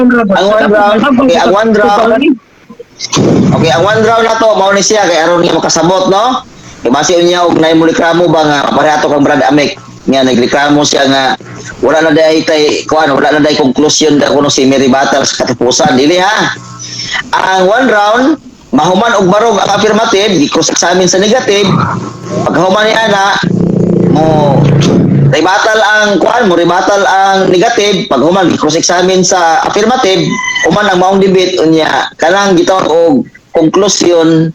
Ang one round, okay, ang one round. Okay, ang one round na to mao ni siya kay aron nga makasabot, no? Kay basi unya og naay mo reklamo ba nga pareha to kang Brad Amek nga nagreklamo siya nga wala na diay tay kuan, wala na diay conclusion da kuno si may rebuttal sa katapusan, dili ha. Ang one round, mahuman og barog ang affirmative, gi-cross examine sa negative. Pagkahuman ni ana, mo rebuttal ang kuan, mo rebuttal ang negative. Paghuman, cross examine sa affirmative. Human ang maong debate, unya kanang gitawag og conclusion,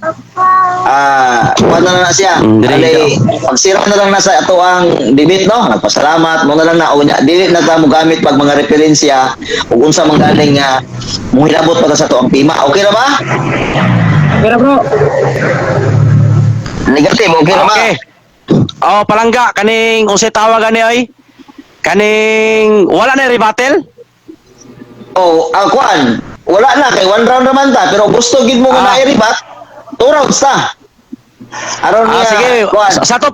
kuan na lang na siya. Dili Ali, pagsira na lang na sa ato ang debate, no? Nagpasalamat mo na lang na, unya dili na ta mo gamit pag mga referensya ug unsa man galing nga mohilabot pa ta sa ato ang tema. Okay ra ba? Pero bro, Negative, okay ra ba? Okay. Oh, palangga kaning unsay tawag ani oy? Kaning wala na rebuttal? Oh, ang kuan, wala na kay one round naman ta, pero gusto gid mo nga na-rebat, two rounds ta. Aron niya, sige, kuan. Sa to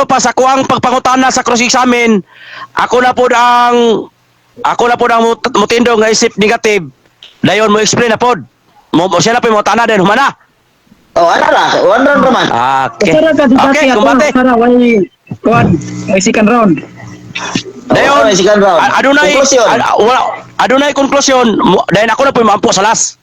pa sa kuang pagpangutana sa cross examine, ako na pod ang mutindog nga isip negative. Dayon mo explain na pod. Mo siya na po mo tana din humana. Oh, ana ra, one round naman. Ah, okay. Sara ka debate Okay, ato, kumbate. Sara way kuan, way second round. Dayon, Oh, second round. Adunay Conclusion. Wala adunay konklusyon. Dayon ako na po maampo sa last.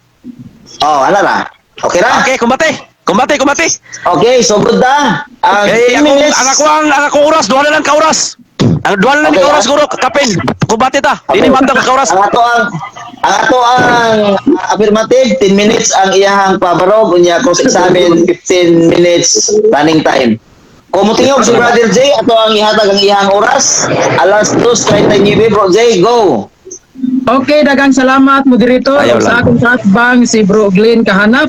Oh, ana ra. Okay ra? Okay, kumbate. Kumbate, kumbate. Okay, so good na. Ang Okay, 10 ako, minutes. ang akong oras, duha na lang ka oras. Ang duha na lang ka oras guro, kapin. Kumbate ta. Dili matang ka oras. Ang ato ang affirmative, 10 minutes ang iyahang pabarog, unya cross examine 15 minutes running time. Kung mutingog si Brother J, ato ang ihatag ang iyahang oras. Alas 2:39, Bro J, go. Okay, daghang salamat, moderator, Ayaw sa lang. Akong kaatbang si Bro Glenn Kahanap.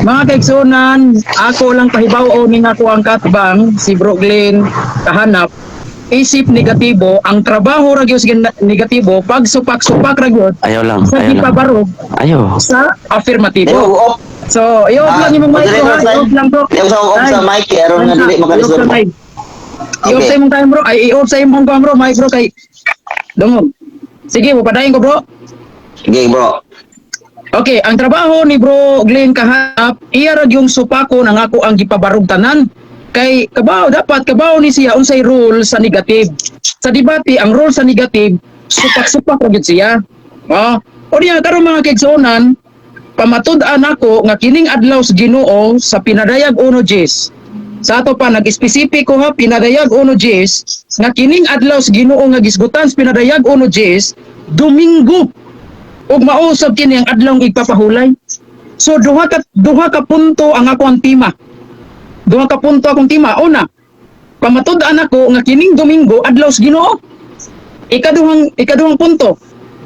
Mga kaigsunan, ako lang pahibaw ning ako ang kaatbang si Bro Glenn Kahanap. Isip negatibo, ang trabaho ra gyud sa negatibo, pagsupak-supak ra gyud Ayaw lang, sa ayaw lang. gipabarog Ayaw. sa afirmatibo. Ayaw, off. So, i-off lang imong mic, bro, ha? Moderator, I-off lang, bro. Ayaw sa off sa mic, eh, aron nga dili I-off makalisod. sa mic. I-off Okay. sa imong time, bro. Ay, i-off sa imong kuan, bro, mic, bro, kay dungog. Sige, mupadayon ko, bro. Sige, bro. Okay, ang trabaho ni Bro Glenn Kahanap, iya ra yung supako ng ako ang gipabarog tanan. Kay kabaw dapat kabaw ni siya unsay role sa negative. Sa debate, ang role sa negative, supak-supak ra gyud siya. Oh, o niya karon, mga kaigsuonan, pamatud-an ako nga kining adlaw sa Ginoo sa Pinadayag 1:10. Sa ato pa nag-espesipiko ha, Pinadayag 1:10, nga kining adlaw sa Ginoo nga gisgutan sa Pinadayag 1:10, Domingo ug mausab kini ang adlawng igpapahulay. So duha ka punto ang ako ang tema. Duha ka punto akong tema. Una, pamatud-an ako nga kining Domingo adlaw sa Ginoo. Ikaduhang punto.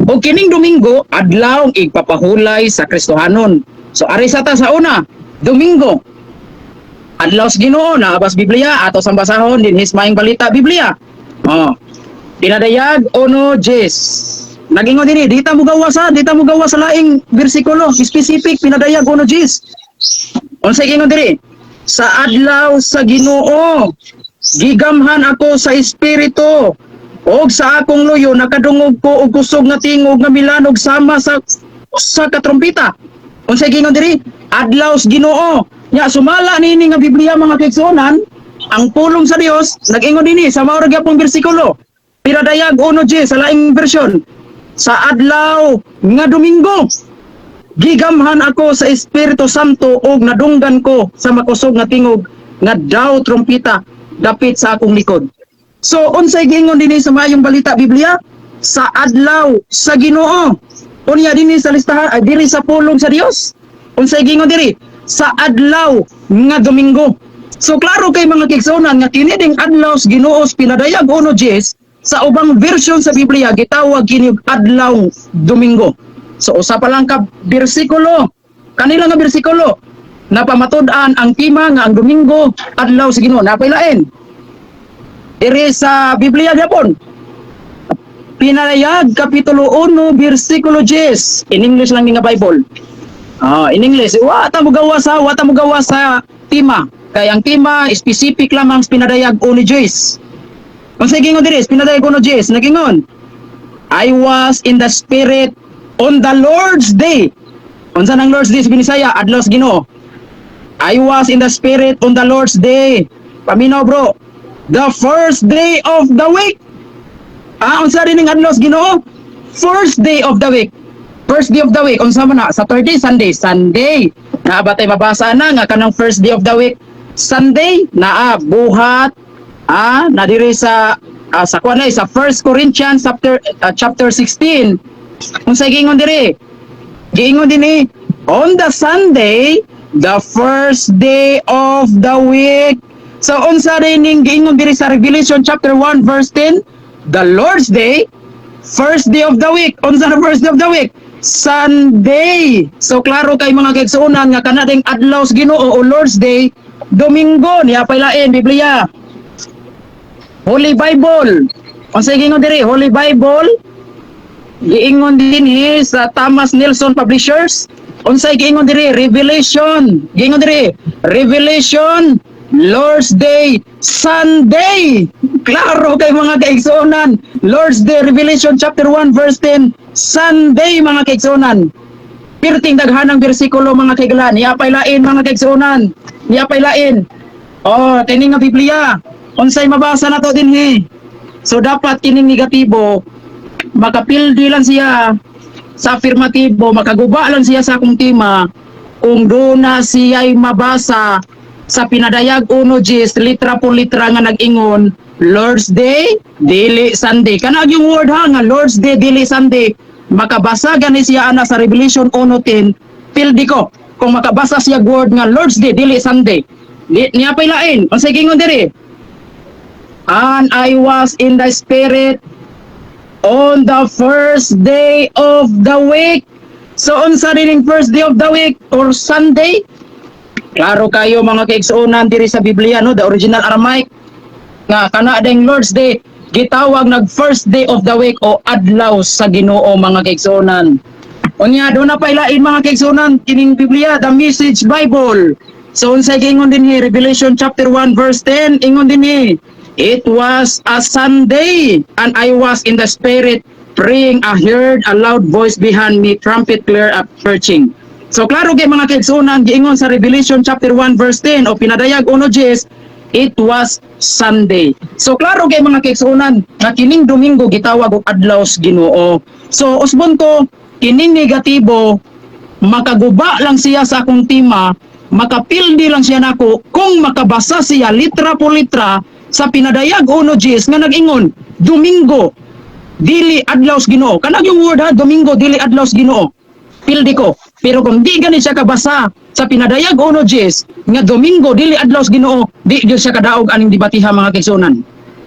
Og kining Domingo adlaw ang igpapahulay sa Kristohanon. So ari sa ta sa una, Domingo. Adlaw sa Ginoo na abas Biblia ato sang basahon dinhi sa Maayong Balita Biblia. Oh. Pinadayag 1:10. Nagingon dinhi, di ta mo gawa sa laing bersikulo, specific Pinadayag 1:10. Unsay gingon diri? Sa adlaw sa Ginoo, gigamhan ako sa espiritu og sa akong luyo nakadungog ko og kusog nga tingog nga milanog sama sa katrompita. Unsay gingon diri? Adlaw sa Ginoo. Nya sumala niini nga Biblia, mga kaigsuonan, ang pulong sa Dios nag-ingon dinhi sa mao ra gyapon bersikulo. Pinadayag 1:10 sa laing version. Sa adlaw nga Domingo, gigamhan ako sa Espiritu Santo ug nadunggan ko sa makusog nga tingog nga daw trompita dapit sa akong likod. So unsay giingon dinhi sa Maayong Balita Biblia? Sa adlaw sa Ginoo. Unya dinhi sa listahan ay diri sa pulong sa Dios. Unsay giingon diri? Sa adlaw nga Domingo. So klaro kay, mga kaigsuonan, nga kini ding adlaw sa Ginoo sa Pinadayag 1:10 sa ubang version sa Biblia gitawag kini og adlaw Domingo. So usa pa lang ka bersikulo. Kanila nga bersikulo napamatud-an ang tema nga ang Domingo adlaw sa Ginoo. Napailain. Diri sa Biblia gyapon. Pinadayag kapitulo 1 bersikulo 10. In English lang ni nga Bible. Ah, in English, wa ta mo gawa sa tema. Kay ang tema specific lamang sa Pinadayag 1:10. Kung sa gingon diri, Pinadayag 1:10, nagingon, "I was in the spirit On the Lord's Day. Unsa nang Lord's Day sa Binisaya? Adlaw sa Ginoo. I was in the Spirit on the Lord's Day. Paminaw, bro. The first day of the week. Ah, unsa rin ning adlaw sa Ginoo? First day of the week. First day of the week, unsa man na? Saturday, Sunday, Sunday. Naa ba tay mabasa na nga kanang first day of the week? Sunday, naa Buhat na diri sa kuan sa 1 Corinthians chapter 16. Unsay giingon diri? Giingon dinhi, on the Sunday, the first day of the week. So unsa rin ning giingon diri sa Revelation chapter 1 verse 10? The Lord's Day, first day of the week. Unsa na first day of the week? Sunday. So klaro kay, mga kaigsuonan, nga kana ding adlaw sa Ginoo o Lord's Day, Domingo. Niya pay lain Biblia. Holy Bible. Unsa giingon diri? Holy Bible. Giingon dinhi sa Thomas Nelson Publishers. Unsay giingon diri? Revelation. Giingon diri, Revelation, Lord's Day, Sunday. Klaro kay, mga kaigsuonan. Lord's Day, Revelation chapter 1 verse 10, Sunday, mga kaigsuonan. Pirting daghanang bersikulo, mga kaiglan. Niya pay lain, mga kaigsuonan. Niya pay lain. Oh, kini nga Biblia. Unsay mabasa na to dinhi? So dapat kining negatibo makapildi lang siya sa afirmatibo, makaguba lang siya sa akong tema kung duna siya'y mabasa sa Pinadayag 1.10, litra po litra nga nag-ingon Lord's Day dili Sunday. Kana yung word ha nga Lord's Day dili Sunday, makabasa gani siya ana sa Revelation 1.10, pildi ko kung makabasa siya word nga Lord's Day dili Sunday. Di, niya pay lain. Unsay giingon diri? And I was in the Spirit on the first day of the week. So unsa rin first day of the week or Sunday? Klaro kayo, mga kaigsuonan, diri sa Biblia, no, the original Aramaic, nga kana ding Lord's Day gitawag nag first day of the week o adlaw sa Ginoo, mga kaigsuonan. Unya duna pa ilain, mga kaigsuonan, kining Biblia, the Message Bible. So unsay giingon dinhi? Revelation chapter 1 verse 10, ingon dinhi, "It was a Sunday and I was in the Spirit praying. I heard a loud voice behind me, trumpet clear approaching." So klaro kay, mga kaigsuonan, giingon sa Revelation chapter 1 verse 10 o Pinadayag 1.10, it was Sunday. So klaro kay, mga kaigsuonan, nga kining Domingo gitawag og adlaw sa Ginoo. So usbon ko, kining negatibo makaguba lang siya sa akong tema, makapildi lang siya nako kung makabasa siya litra po litra sa Pinadayag 1.10 nga nag-ingon Domingo dili adlaw sa Ginoo. Kanang yung word ha, Domingo dili adlaw sa Ginoo. Pildi ko. Pero kung di gani siya kabasa sa Pinadayag 1.10 nga Domingo dili adlaw sa Ginoo, di gyud siya kadaog aning debatiha, mga kaigsuonan.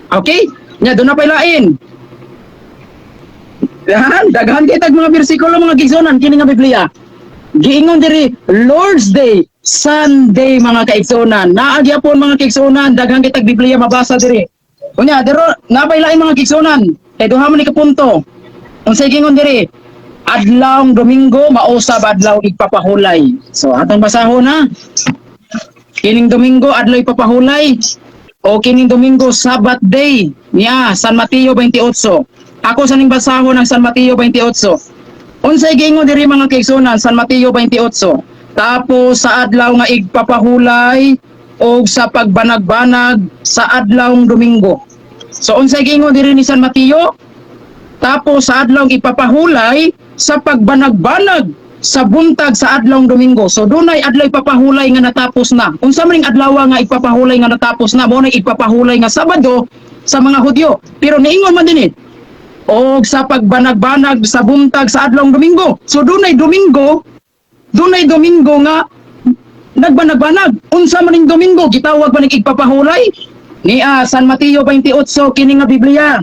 Okay? Nya duna pa lain. Daghan, daghan kay tag mga bersikulo, mga kaigsuonan, kini nga Biblia. Giingon diri Lord's Day, Sunday, mga kaigsuonan. Naa gyapon, mga kaigsuonan, daghan kay tag Biblia mabasa diri. Unya, dero napay lain, mga kaigsuonan. Kay duha man ni ka punto. Unsay giingon diri? Adlawng Domingo mausab adlaw igpapahulay. So atong basahon ha. Kining Domingo adlaw ipapahulay o kining Domingo Sabbath day niya, San Mateo 28. Ako sa ning basahon ang San Mateo 28. Unsay giingon diri, mga kaigsuonan, San Mateo 28? Tapos sa adlaw nga igpapahulay og sa pagbanag-banag sa adlawng Domingo. So unsay giingon diri ni San Mateo? Tapos sa adlaw ipapahulay sa pagbanag-banag sa buntag sa adlawng Domingo. So dunay adlaw ipapahulay nga natapos na. Unsa man ning adlaw nga ipapahulay nga natapos na? Mao na ipapahulay nga Sabado sa mga Hudyo. Pero niingon man dinhi og sa pagbanag-banag sa buntag sa adlawng Domingo. So dunay Domingo nga nagbanag-banag. Unsa man ning Domingo? Gitawag ba ning igpapahulay? Nia San Mateo 28, kini nga Biblia.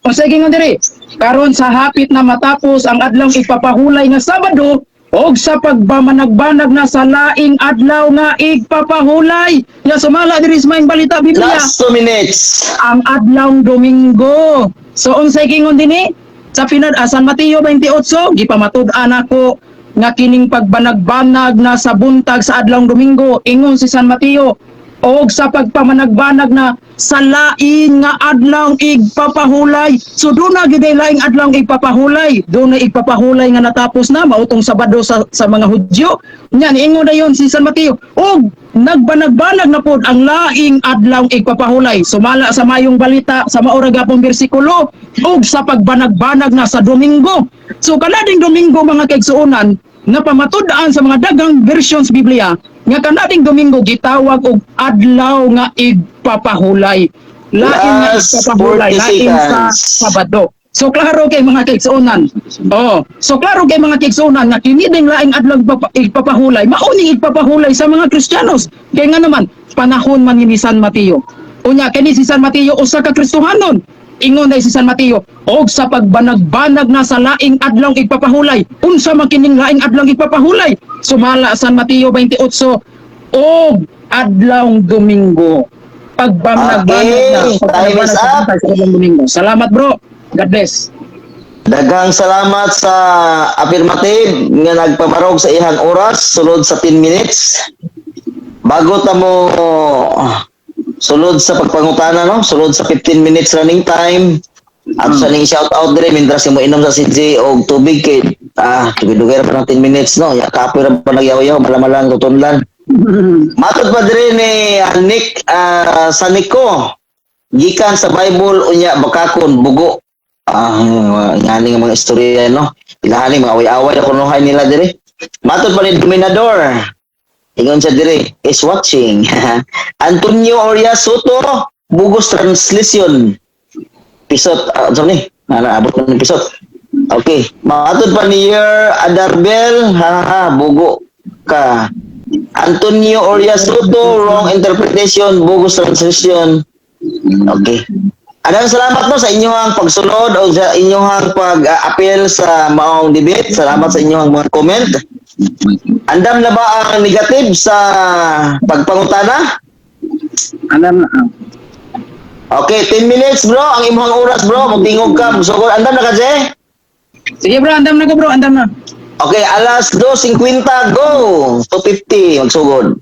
Unsa giingon diri? Karon sa hapit na matapos ang adlaw ipapahulay nga Sabado og sa pagbamanagbanag na sa laing adlaw nga igpapahulay. Ya sumala diri sa Maayong Balita Biblia Last 2 minutes. Ang adlawng Domingo. So unsay giingon dinhi? Sa San Mateo 28, gipamatud-an ako nga kining pagbanagbanag na sa buntag sa adlawng Domingo, ingon si San Mateo, Og sa pagpamanagbanag na sa lain nga adlaw igpapahulay. So doon na gyud ay laing adlaw igpapahulay. Doon na igpapahulay nga natapos na mautong Sabado sa mga Hudyo. Nya niingon na yon si San Mateo. Og nagbanagbanag na pod ang laing adlaw igpapahulay. Sumala sa mayong balita sa maura gapong bersikulo og sa pagbanagbanag na sa Domingo. So kanading Domingo, mga kaigsuonan, nga pamatud-an sa mga daghang versions Biblia nga kanading Domingo gitawag og adlaw nga igpapahulay. Lain nga Last igpapahulay, 40 lain sa seconds. Sabado. So klaro kay mga kaigsuonan. Oh, so klaro kay mga kaigsuonan nga kini ding laing adlaw igpapahulay, mao ning igpapahulay sa mga Kristiyanos. Kay nga naman panahon man ni San Mateo. Unya kini si San Mateo usa ka Kristohanon. Ingon na si San Mateo, og sa pagbanagbanag na sa laing adlaw igpapahulay. Unsa man kining laing adlaw igpapahulay? Sumala San Mateo 28 og adlaw Domingo. Pagbanagbanag na. Okay, time is Pagbanagbanag sa up. bantay sa adlaw Domingo. Salamat, bro. God bless. Daghang salamat sa affirmative nga nagpabarog sa ihang oras sulod sa 10 minutes. Bago ta mo sulod sa pagpangutana, no, sulod sa 15 minutes running time. At sa ning shout out dire mintras mo inom sa CJ og tubig kay dugay-dugay ra pa ng 10 minutes, no. Ya kapoy ra pa nagyaw-yaw, malamalang tutunlan. Matod pa dire ni Nick Saniko gikan sa Bible unya bakakon bugo. Ngani nga mga istorya, no. Ilahani mga away-away na kunuhay nila dire. Matod pa ni Dominador. Ingon siya dire is watching. Antonio Oria Soto, bugos translation. Pisot, uh, ni? Ana abot na ng pisot. Okay, matod pa ni Yer Adarbel, ha ha, bugo ka. Antonio Oria Soto, wrong interpretation, bogus translation. Okay. Adang salamat, no, sa inyong pagsunod o sa inyong pag-appeal sa maong debate. Salamat sa inyong mga comment. Andam na ba ang negative sa pagpangutana? Andam na. Okay, 10 minutes, bro. Ang imong oras, bro. Magtingog ka. Musugod. Andam na ka, Jay? Sige bro, andam na ko, bro, andam na. Okay, alas 2:50, go! 2:50, magsugod.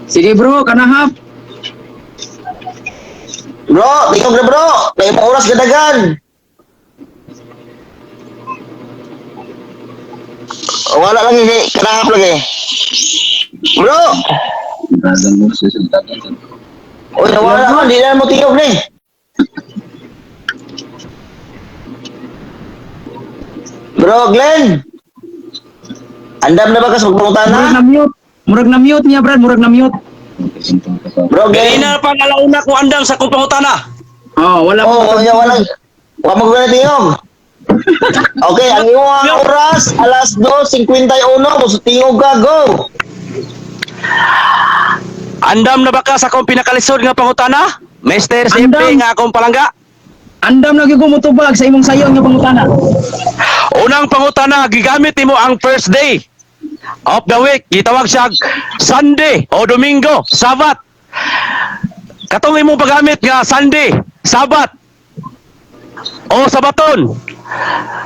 Sige bro, kanahap. Bro, tingog na, bro. May imong oras gadagan. Wala lang eh, kanahap lang eh. Bro! Uy, nawala ka, di na mo tingog na eh. Bro, Glenn! Andam na ba ka sa Murag pagpangutana? na mute. Murag na mute niya, Brad, murag na mute. Bro, Glenn! Ganina pa ang alauna ko andam sa akong pangutana. Oh, wala Oo, oh, wala, wala. Wa mo gana tingog. Okay, ang iyong oras, alas 2:51, kung tingog ka, go! Andam na ba ka sa akong pinakalisod nga pangutana? Mr. CMP Andam. nga akong palangga. Andam na gyud ko motubag sa imong sayon nga pangutana. Unang pangutana, gigamit nimo ang first day of the week. Gitawag siya Sunday o Domingo, Sabat. Katong imong paggamit nga Sunday, Sabat o Sabaton.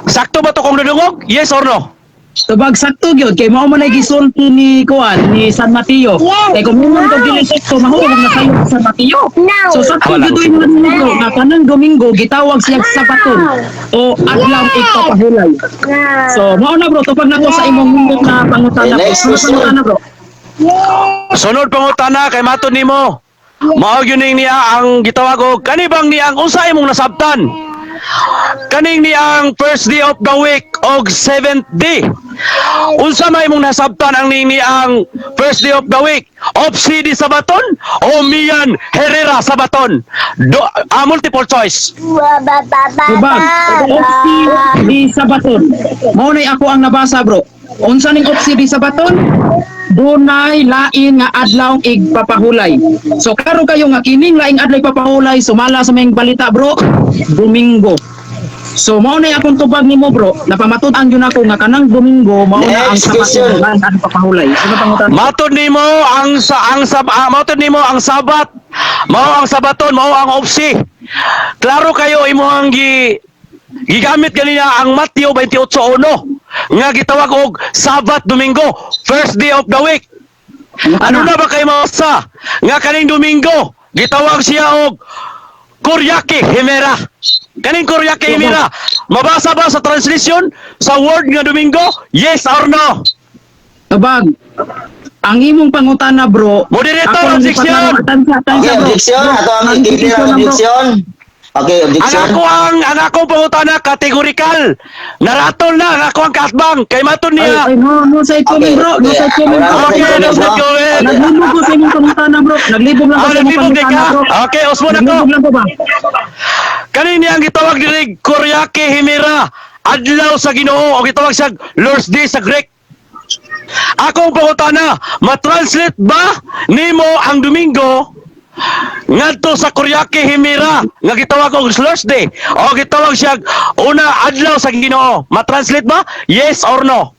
Sakto ba to kung nadungog? Yes or no? Tubag sakto gyud kay mao man ay gisulti ni kuan ni San Mateo. Yes. Kay kung ingon kog dili sakto, mahulog na sayo sa San Mateo. No. So sakto Wala gyud ko. imong nadungog nga kanang Domingo gitawag siya Sabaton o adlaw igpapahulay. No. So mao na bro, tupag nako sa imong nindot na pangutana, bro. Next Ano question. pangutana, bro? Sunod pangutana kay matod nimo. Mao gyud ning niya ang gitawag og kani bang niya ang unsa imong nasabtan? Kaning niya ang first day of the week og seventh day. Unsa may imong nasabtan ang ning niya ang first day of the week? Opsi di Sabaton o Mian Herrera Sabaton? Do, multiple choice. Tubag, Opsi di Sabaton. Mao nay ako ang nabasa, bro. Unsa ning opsi di Sabaton? Dunay lain nga adlaw igpapahulay. So klaro kayo nga kining laing adlaw igpapahulay sumala sa mayong balita, bro, Domingo. So mao nay akong tubag nimo, bro. Napamatud-an gyud ako nga kanang Domingo mao na ang Next question. Sabaton laing adlaw papahulay. Sino pangutana? Matod nimo ang sa ang sab ah, matod nimo ang Sabat. Mao ang Sabaton, mao ang opsi. Klaro kayo imong gigamit ganina ang Mateo 28:1. nga gitawag og Sabbath Domingo, first day of the week? Ano na ba kay mabasa nga kaning Domingo gitawag siya og Kuryaki Himera? Kaning Kuryaki Himera, mabasa ba sa translation sa word nga Domingo? Yes or no? Tubag. Ang imong pangutana, bro. Moderator, ako lang objection! gipaklaro. Tansa, tansa, Okay, bro. objection. Ato ang i-clear ang Objection lang, bro. objection. Okay, Ang objection. ako ang akong pangutana categorical. Naratol na ang ako ang kaatbang kay maton Ay, niya. ay, no, no side comment, bro. No Okay. side comment, bro. Wala Okay, na no side side comment. Naglibog ko sa imong pangutana, bro. Naglibog lang ko Ah, sa imong naglibog di pangutana, ka? bro. Okay, usbon ako. Naglibog lang ko ba? Kanin niya ang gitawag diri Kuryaki Himera, adlaw sa Ginoo o gitawag siya Lord's Day sa Greek. Akong pangutana, matranslate ba nimo ang Domingo ngadto sa Kuryaki Himera nga gitawag og Lord's Day o gitawag siya una adlaw sa Ginoo? Matranslate ba? Yes or no?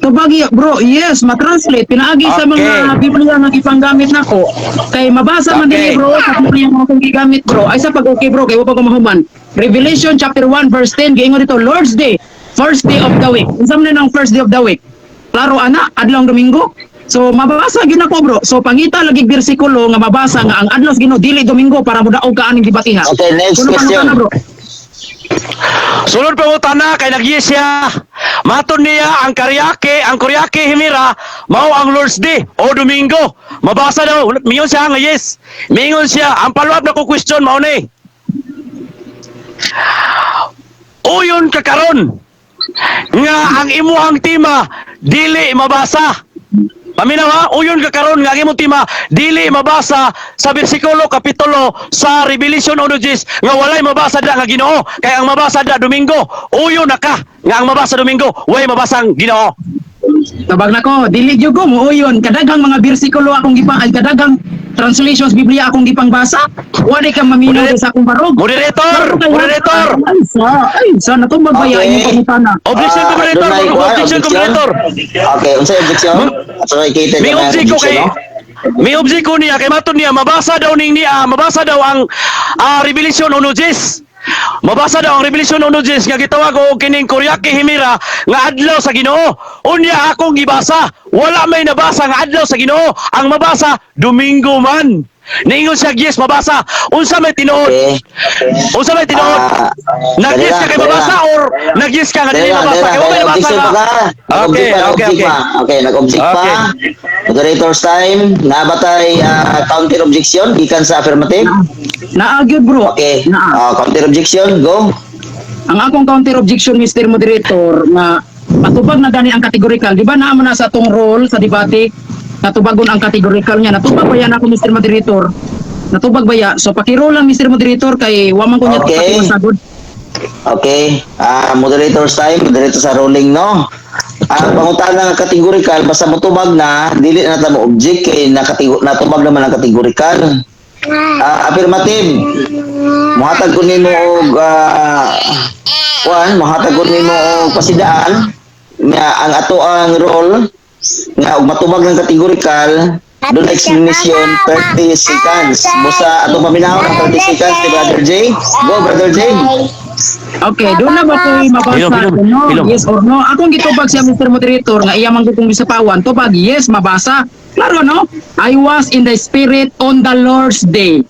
Tubag, bro, yes, matranslate. Pinaagi sa mga Biblia nga gipanggamit nako. Kay mabasa man Okay. dili, bro, sa Biblia nga akong gigamit, bro. Ay sa pag okay, bro, kay wa pa ko mahuman. Revelation chapter 1 verse 10 giingon dito, Lord's Day, first day of the week. Unsa man ang first day of the week? Klaro ana, adlaw Domingo. So mabasa gyud nako, bro. So pangita lagi bersikulo nga mabasa nga ang adlaw sa Ginoo dili Domingo para modaog ka aning debatiha. Okay, next Kuno question. pangutana, bro. Sulod pangutana kay nag-yes siya. Maton niya ang Kuryaki Himira mao ang Lord's Day o Domingo. Mabasa daw, mingon siya nga yes. Mingon siya, ang follow-up na ko question mao ni. Uyon ka karon nga ang imuhang tema dili mabasa. Paminaw ha, uyon ka karon nga ang imong tema dili mabasa sa bersikulo kapitulo sa Revelation 1:10 nga walay mabasa da nga Ginoo kay ang mabasa da Domingo. Uyon na ka nga ang mabasa Domingo, way mabasa ang Ginoo. Tabag nako, dili gyud ko muuyon. Kadaghang mga bersikulo akong gipang ay kadaghang translations Biblia akong gipangbasa. Wala kang maminaw sa akong barog. Moderator, moderator. Ay, sa, ay, sa natumbag ba ya Okay. imong pangutana? Objection Ah, ko, moderator, dunay kuwan, objection ko, moderator. Okay, unsay objection? So kita May na object ko kay no? May object ko niya kay maton niya mabasa daw ning niya mabasa daw ang Revelation 1:10. Mabasa daw ang Revelation 1:10 nga gitawag og kining Kuryaki Himira nga adlaw sa Ginoo. Unya akong gibasa, wala may nabasa nga adlaw sa Ginoo. Ang mabasa Domingo man. Niingon siya yes mabasa. Unsa may tinuod? Okay. Unsa may tinuod? Ah, Nag-yes ka kay dali lang, mabasa or nag-yes ka nga Dali dili lang, mabasa? dali Kay lang. wa may nabasa Objection pa nga. ka. Okay, Nag-object pa, okay, nag-object okay. pa. Okay, nag-object pa. Okay. Moderator's time. Nabatay counter objection gikan sa affirmative. Naa gyud, bro. Okay. Naa. Counter objection, go. Ang akong counter objection, Mr. Moderator, nga patubag na gani ang categorical. Di ba naa man na sa atong role sa debate natubagon ang categorical niya. Natubag ba yan ako, Mr. Moderator? Natubag ba ya? So pakirole lang, Mr. Moderator, kay wa man ko niya Okay. masagod. Okay. Moderator's time, moderator sa ruling, no? Ang pangutana nga categorical, basta motubag na, dili na ta mo object kay natubag naman ang categorical. Affirmative. Muhatag ko nimo og kuan, muhatag ko nimo og pasidaan nga ang ato ang role nga og matubag ng categorical doon explanation 30 seconds. Busa atong paminawon ang 30 seconds ni Brother Jay. Go, Brother Jay. Okay, doon na ba ko'y mabasa? Hilom, hilom, No, hilom. yes or no? Akong gitubag siya, Mr. Moderator, nga iya man ko kung gisapawan, tubag, yes, mabasa. Klaro, no? I was in the spirit on the Lord's day.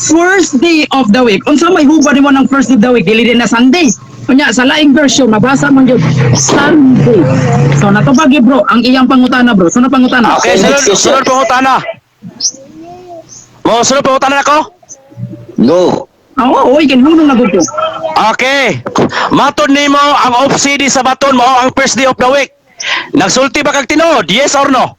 First day of the week. Unsa may hubad nimo ng first day of the week? Dili din na Sunday. Unya, sa laing version, mabasa man gyud Sunday. So, natubag gyud, bro, ang iyang pangutana, bro. Sunod pangutana. Okay, Okay, sunod, next question. sunod pangutana. Mo sunod pangutana nako? Go. Oo, oy, kinahanglan na gud ko. Okay. Matod nimo ang off CD sa baton mao ang first day of the week. Nagsulti ba kag tinuod? Yes or no?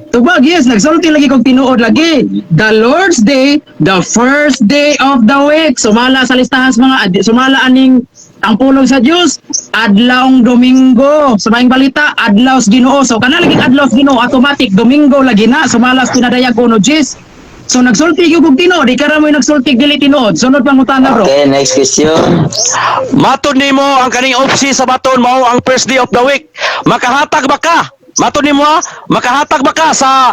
Tubag, yes, nagsulti lagi kog tinuod lagi. The Lord's Day, the first day of the week. Sumala sa listahan sa mga sumala aning ang pulong sa Dios, adlawng Domingo. Sa maayong balita, adlaw sa Ginoo. So kana lagi adlaw sa Ginoo, automatic Domingo lagi na sumala sa pinadayag uno Diyos. So nagsulti gyud kog tinuod, di kara mo'y nagsulti dili tinuod. Sunod pangutana, bro. Okay, next question. Matod nimo ang kaning off sa baton mao ang first day of the week. Makahatag ba ka? Matod nimo ha? Makahatag ba ka sa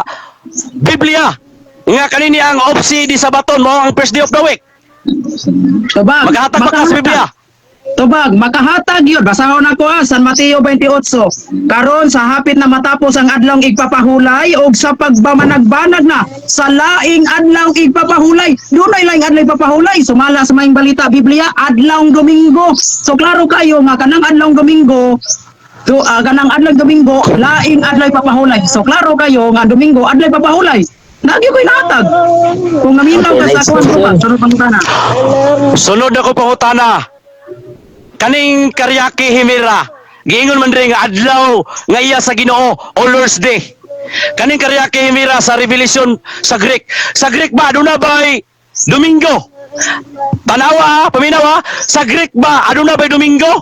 Biblia nga kanini ang off di sa baton mao ang first day of the week? Tubag, Makahatag ba ka sa Biblia? Tubag, makahatag yun. Basahon ako ha, San Mateo 28. Karon sa hapit na matapos ang adlawng igpapahulay og sa pagbamanagbanag na sa laing adlaw igpapahulay. Dunay laing adlaw igpapahulay. Sumala sa maing balita Biblia, adlawng Domingo. So klaro kayo nga kanang adlawng Domingo, so, kanang adlaw Domingo, laing adlaw ipapahulay. So klaro kayo nga Domingo adlaw ipapahulay. Nagyo ko'y nahatag. Kung naminaw Okay, ka sa next kuwan ko ba, question. sunod pangutana. Sunod ako pangutana. Kaning Karyaki Himira, giingon man diri nga adlaw nga iya sa Ginoo o Lord's Day. Kaning Karyaki Himira sa Revelation sa Greek. Sa Greek ba aduna bay Domingo? Tanawa ha, paminaw ha. Sa Greek ba aduna bay Domingo?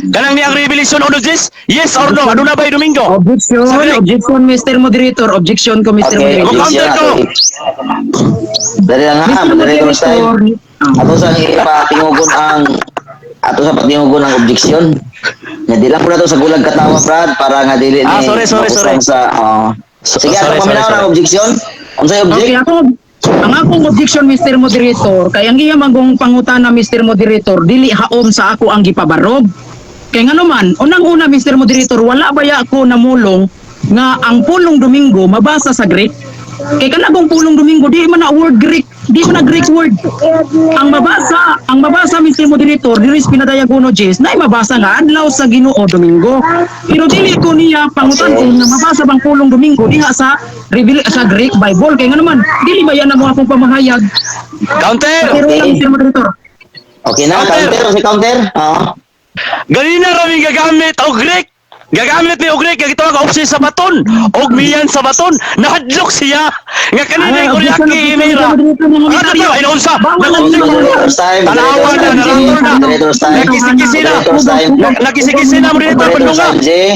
Kanang niyang Revelation 1:10? Yes or no? Aduna bay Domingo? Objection, Sa Greek. objection, Mr. Moderator. Objection ko, Mr. Okay, Moderator. objection Counter ko. ato. Dali lang ha, Mr. moderator style. Moderator, Ato sa patingugon ang objection. Nga di lang po na to sa gulag katawa, Brad, para nga dili Ah, ni sorry, sorry, makusang sorry. sa oh. Sige, ato Sorry, sorry, paminaw sorry. ng objection. Unsay object? Okay, ako, ang akong objection, Mr. Moderator, kay ang iya manggong pangutana, Mr. Moderator, dili haom sa ako ang gipabarog. Kay ngano man, unang-una, Mr. Moderator, wala baya ako namulong nga ang pulong Domingo mabasa sa Greek. Kay kanagong pulong Domingo di man na word Greek, di man na Greek word. Ang mabasa, Mr. Moderator, diri sa pinadayagono Jess, na mabasa nga adlaw sa Ginoo Domingo. Pero dili ko niya pangutan kung nga mabasa bang pulong Domingo diha sa Reveal sa Greek Bible, kay ngano man dili ba yan ang mga akong pamahayag. Counter. Pero lang, Mr. Moderator. Okay na, Counter. counter si counter. Oo. Ganina rami gagamit og Greek. Gagamit ni og Greek gitawag og opsi sa baton og miyan sa baton. Nahadlok siya. Nga kanina Ay, ko objection, Karyaki objection, Himira. Mr. Moderator, mga Ah, totoo, ay naunsa. Bawal ang Nag-object. Moderator's time. Tanawa na, narator na. Moderator's time. Nagisigisi na. Moderator's time. Nagisigisi na moderator Moderator's pandunga. time, Jay.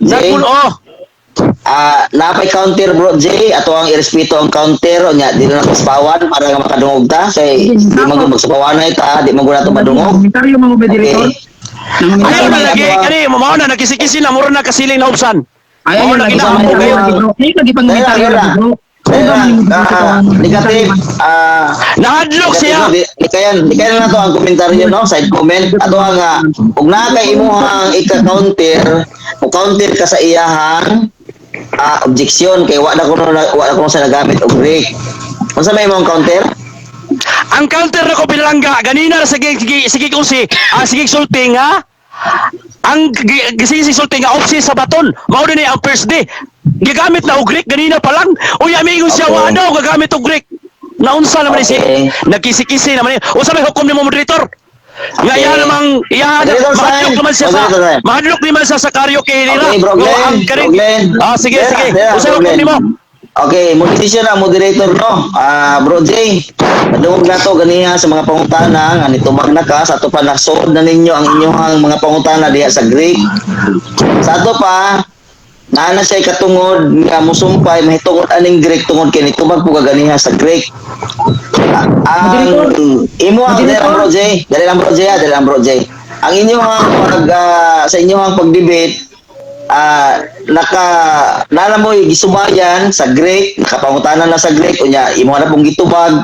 Jay. Nagpul oh. Ah, napay counter, bro Jay, ato ang irespeto ang counter nya di na paspawan para nga makadungog ta kay di man gud magsapawanay ta, di man gud nato madungog. Komentaryo, mga moderator. Okay. Ayaw na Ay, lagi ato ang- kani mao na nagisigisi na mura na kasiling na hubsan. Ay, Mao ayun, na lagi ginahamog pang kayo. komentaryo, bro. Ay, lagi pang Dahil komentaryo, lang, lagi, bro. dahil lang, negative, Nahadlok siya. negative, di kayan na to ang komentaryo, no? Side comment. Ato ang, ug naa kay imuhang ika-counter, o counter ka sa iyahang objection kay wa na kuno sa nagamit og break. Unsa may imong counter? Ang counter na ko pinalangga ganina ra sige sige sige usi, sige sulti nga ang sige sulti nga opsi sa baton mao din ang first day gigamit na og Greek ganina pa lang. Uy, amigo siya, wa daw gagamit og Greek. Naunsa naman ni si nagkisi-kisi naman ni. Unsa may hukom nimo, moderator, nga iya namang iya Moderator mahadlok sign. naman siya sa Moderator sign. mahadlok naman siya sa karaoke nila. Okay, bro Nga Glenn. ang Bro Glenn. Ah, sige, Dera, sige. dera, Unsa bro hukom Glenn. nimo? Okay, mo decision ang moderator, no. Ah, bro Jay, nadungog na to ganiha sa mga pangutana nga nitubag na ka sa ato pa, nasod na ninyo ang inyong mga pangutana diha sa Greek. Sa ato pa, naa na siya katungod nga musumpay mahitungod aning Greek tungod kay nitubag po ka ganiha sa Greek. Ang imo ang dali lang, bro Jay, dali lang, bro Jay, dali lang, bro Jay. Ang inyong pag sa inyong pag-debate, naka nala mo gisubayan sa Greek, nakapangutanan na sa Greek, unya imo na pong gitubag.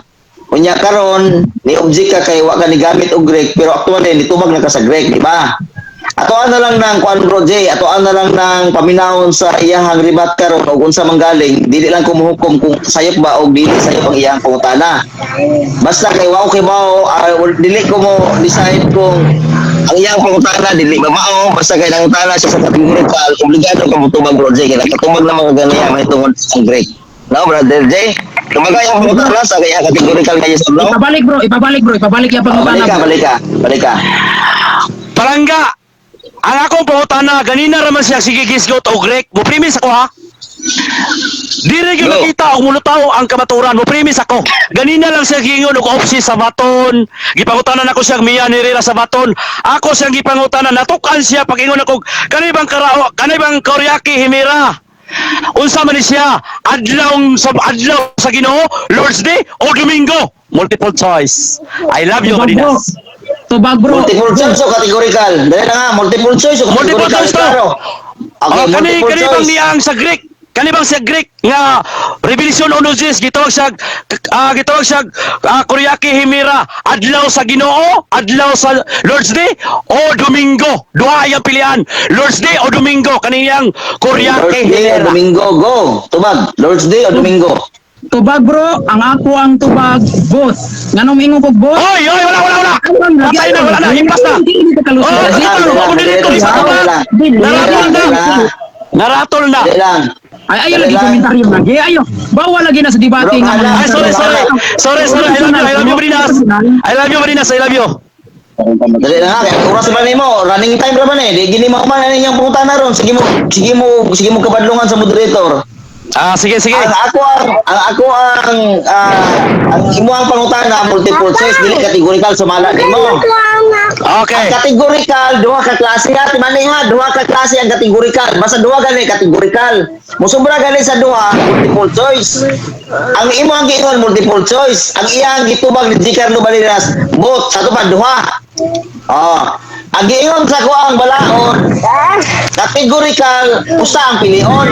Unya karon ni object ka kay wa ka ni gamit og Greek, pero actually nitubag na ka sa Greek, di ba? Atoan na lang ng kuan, bro Jay, atoan na lang ng paminawon sa iyahang ribat karon og unsa man galing, dili lang ko mohukom kung sayop ba og dili sayop ang iyahang pangutana. Basta kay wa kay mao, dili ko mo decide kung ang iyang pangutana dili ba mao, basta kay nangutana siya sa categorical, obligado ka motubag, bro Jay, kay nakatubag na mga ganiya mahitungod sa Greek. No, brother Jay? Tumaga yung pangutana sa kaya categorical nga yes or no? Ipabalik, bro, ipabalik, bro, ipabalik yung Oh, pangutana. balik ka, balik ka, balik ka. Palangga, ang akong pangutana, ganina raman siya sige gisgot og Greek. Mo premise ako ha. Diri gyud Go. nakita og mulutaw ang kamaturan. Mo premise ako. Ganina lang siya giingon og opsi sa baton. Gipangutanan ako siyang miya ni Rira sa baton. Ako siyang gipangutanan, natukan siya pag-ingon ako kani bang karao, kani bang Koryaki Himira. Unsa man ni siya? Adlaw sa adlaw sa Ginoo, Lord's Day o Domingo? Multiple choice. I love you, Tubag, bro. Kadinas. Tubag, bro. Multiple choice o categorical? Dali na nga, multiple choice o Multiple categorical? choice to. Klaro. Okay, Oh, kani multiple kani bang choice. niyang sa Greek? Kani bang sa Greek nga Revelation 1:10 gitawag siya Kuriake Himera, adlaw sa Ginoo, adlaw sa Lord's Day o Domingo? Duha ang pilian, Lord's Day o Domingo, kaniyang Lord's Kuriake Day o Himera. Domingo, go. Tubag, Lord's Day o Domingo? Tubag, bro, ang ako ang tubag, both. Nganong ingon kog both? Oy, oy, wala, wala, wala. Patay na, wala na, impas na. Hindi ka kalusot. Oh, Dali lang, ako dito, dali isa lang, ka ba? dali lang. Naratol na. Naratol na. Dali lang. Ay, ayaw Dali lagi lang. komentaryo lagi. Ayo, bawal lagi na sa debate Bro, nga hala. mga- Ay, sorry, sorry. Sorry, sorry. I love you, Marinas. I love you, Marinas. I love you. Dali lang ha, kaya oras ba nimo? Running time ra ba ni? Di gini mo man ani iyang pangutana ron. Sige mo, sige mo, sige mo kabadlungan sa moderator. Ah, sige, sige. Ang ako ang ang ako ang ah, ang imuhang pangutana multiple choice, dili categorical, sumala nimo. Okay. Ang categorical, duha ka klase ha, timani ha, duha ka klase ang categorical. Basta duha gani categorical. Musobra gani sa duha, multiple choice. Ang imo ang giingon multiple choice, ang iyang gitubag ni G. Carlo Balinas, both sa pa duha. Oh. Ang giingon sa ko ang balaod, categorical, usa ang pilion.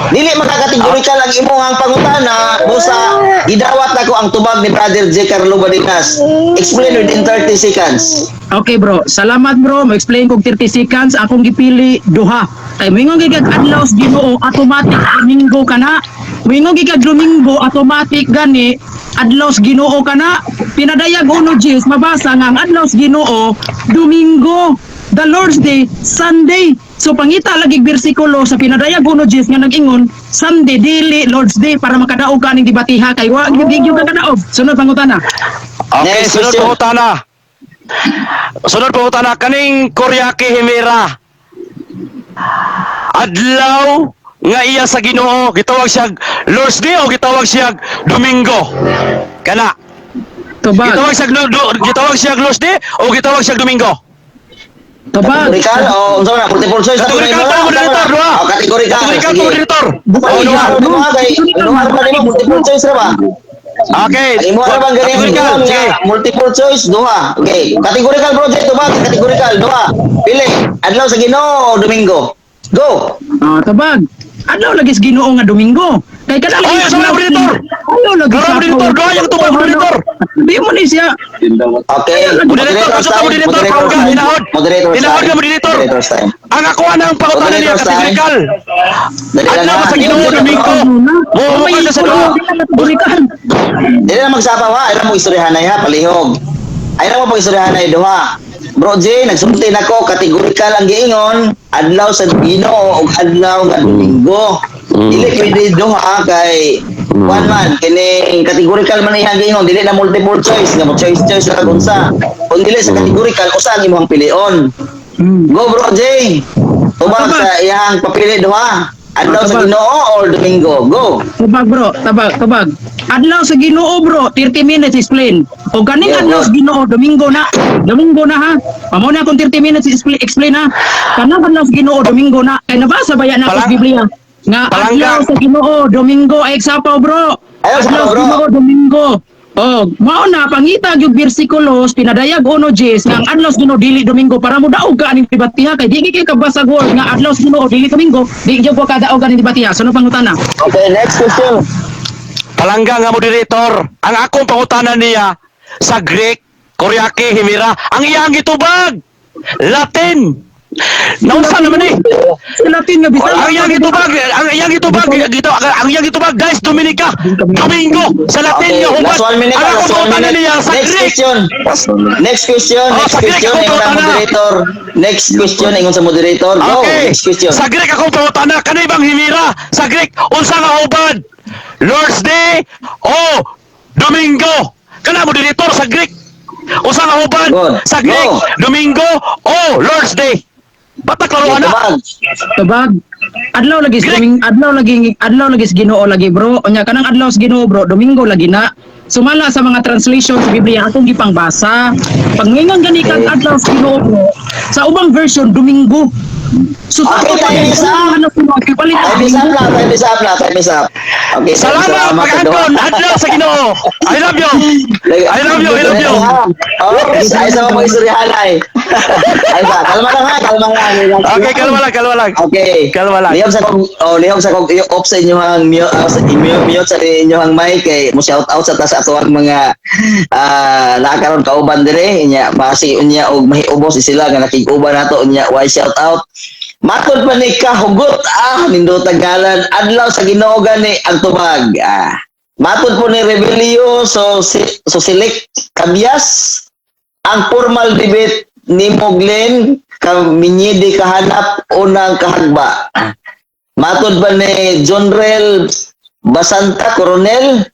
Dili makakategorikal ang imong pangutana busa gidawat nako ang tubag ni Brother J. Carlo Balinas. Explain within 30 seconds. Okay, bro, salamat, bro. Mo-explain kog 30 seconds. Akong gipili duha. Kay moingon gigag adlaw sa Ginoo, automatic Domingo ka na. Moingon gigag Domingo, automatic gani adlaw sa Ginoo ka na. Pinadayag uno Gs, mabasa nga ang adlaw sa Ginoo Domingo. The Lord's Day, Sunday. So pangita lagi bersikulo sa Pinadayag uno Gs nga nag-ingon Sunday dili Lord's Day para makadaog ka ning debatiha kay wa gyud gyud ka kadaog. Sunod pangutana. Okay, Next sunod question. pangutana. Sunod pangutana kaning Kuriake Himera. Adlaw nga iya sa Ginoo, gitawag siya Lord's Day o gitawag siya Domingo? Kana. Tubag. Gitawag siya gitawag siya Lord's Day o gitawag siya Domingo? Tubag. Categorical o unsa man na, multiple choice na Categorical po pa, na moderator, duha. Oh, categorical. Categorical Sige. po, moderator. Oh, Oh, duha duha. duha kay duha ra ba nimo multiple choice ra ba? Okay. Ang imo ra bang ganing Categorical, nga sige. multiple choice duha. Okay, categorical project duha, categorical duha. Pili, adlaw sa Ginoo o Domingo? Go. Ah, tabag. Adlaw lagi sa Ginoo nga Domingo. Kay kada Oy, lagi sa mga moderator! Ayaw lagi Wala, sa moderator! Doon yung tubag, moderator! Di mo ni siya. Okay. Moderator, pasok ka, moderator. Moderator's Palangga, time. hinahod. Moderator's Hinahod time. ka, moderator. Moderator's time. Ang ako ang pangutana niya, Moderator's time. categorical. Dali lang Adlaw ha. sa Ginoo Domingo. Mo ka sa duha. Burikan. Dili na magsapaw ha. Ayaw mo istoryahanay ha, palihog. Ayaw mo pag-istoryahanay duha. Bro J, nagsulti nako categorical ang giingon, adlaw sa Ginoo ug adlaw nga Domingo. Dili pwede duha kay one man kining categorical man iyang giingon, dili na multiple choice nga mo choice choice ra kung unsa. Kung dili sa categorical, usa ang imong pilion. Go, Bro J. Tubag Tubag. sa iyang papili duha. Adlaw sa Tubag. Ginoo or Domingo. Go. Tubag, bro, tabag, tabag. Adlaw sa Ginoo, bro, 30 minutes explain. O ganing adlaw Yeah, sa Ginoo, Domingo na. Domingo na ha. Pamo na akong 30 minutes explain ha. Kanang adlaw sa Ginoo, Domingo na. Kay nabasa ba yan ako sa Biblia? Nga Palangga. adlaw sa Ginoo, Domingo ay sapaw, bro. Ayaw, Adlaw sapaw, sa bro. Ginoo, Domingo. Oh, mao na pangita gyud bersikulos Pinadayag uno Gs nga ang adlaw sa Ginoo dili Domingo para mo daog ka aning debatiha kay di kay kabasa word nga adlaw sa Ginoo dili Domingo, di gyud ko kadaog aning debatiha. Sunod pangutana. Okay, next question. Palangga nga moderator, ang akong pangutana niya sa Greek, Koryake, Himira, ang iyang gitubag, Latin. Naunsa naman eh. Sa Latin nga bisan. Ang iyang gitubag, guys, Dominica, Domingo, sa Latin Okay, nga hubad. last one minute, Ang akong last one pangutana minute. niya sa Next Greek. question. Next question, Oh, next sa Greek question, ako ingon sa pangutana. moderator. Next question, ingon sa moderator. Go, Okay. next question. Sa Greek akong pangutana, kanay bang himira? Sa Greek, unsa nga hubad? Lord's Day o Domingo? Kana moderator sa Greek. Unsa nga hubad? Good. Sa Greek, Go. Domingo o Lord's Day? Bata klaro ana. Tubag. Tubag. Adlaw lagi sa Greek. Adlaw lagi sa Ginoo lagi, bro. Unya kanang adlaw sa Ginoo, bro, Domingo lagi na. Sumala sa mga translation sa Biblia akong gipangbasa. Pag moingon gani kang adlaw sa Ginoo, bro, sa ubang version Domingo. So Okay, time is up. Time is up na, time is up na, time is up. Okay, Salamat, pag-angkon. Adlaw sa Ginoo. I love you. I love you, I love you. Oh, ay sa mga istoryahan ay. Ay ba, kalma lang ha, kalma lang. Okay, kalma lang, kalma lang. Okay. Kalma lang. Lihok sa kong oh, lihok sa kong i-off sa inyong mute, sa mute, mute sa inyong mic kay mo shout out sa ta sa atoang mga nakaroon kauban dire nya basi unya og mahiubos sila nga nakig-uban nato unya why shout out. Matod pa ni kahugot nindot ang ngalan, adlaw sa Ginoo gani ang tubag. Matod po ni Rebelio so si, so select Kabyas ang formal debate ni Moglen kaminyidi kahanap unang kahagba. Matod ba ni John Rel Basanta Coronel,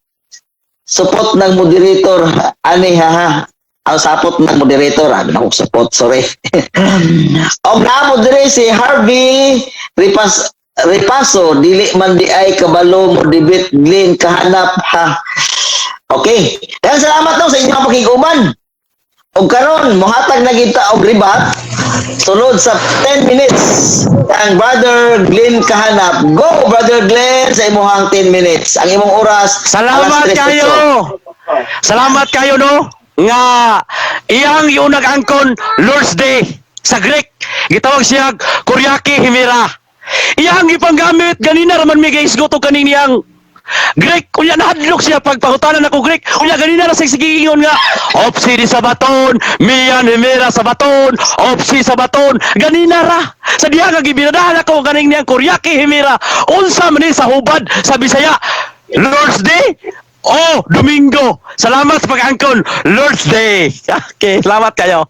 support ng moderator ani ha. Ang sapot ng moderator, ako support, sorry. Og naamo dire si Harvey Ripas Ripaso, dili man di ay kabalo mo debate Glenn kahanap ha. Okay. Daghang salamat no sa inyong pakiguban. Og karon mohatag na kita og rebut sulod sa 10 minutes ang Brother Glenn Kahanap. Go, Brother Glenn, sa imong 10 minutes. Ang imong oras Salamat alas 3:08. kayo. Salamat kayo no nga iyang iunag angkon Lord's Day sa Greek gitawag siya Kuriaki Himera. Iyang ipanggamit ganina raman mi gaisgot og kaning niyang Greek, unya nahadlok siya pag pangutanan ako Greek. Unya ganina ra siya sigiingon nga opsi di sa baton, miyan himera sa baton, opsi sa baton. Ganina ra. Sa diha nga gibinadahan ako kaning niyang Kuriaki Himera. Unsa man ni sa hubad sa Bisaya? Lord's Day? Oh, Domingo. Salamat sa pag-angkon. Lord's Day. Okay, salamat kayo.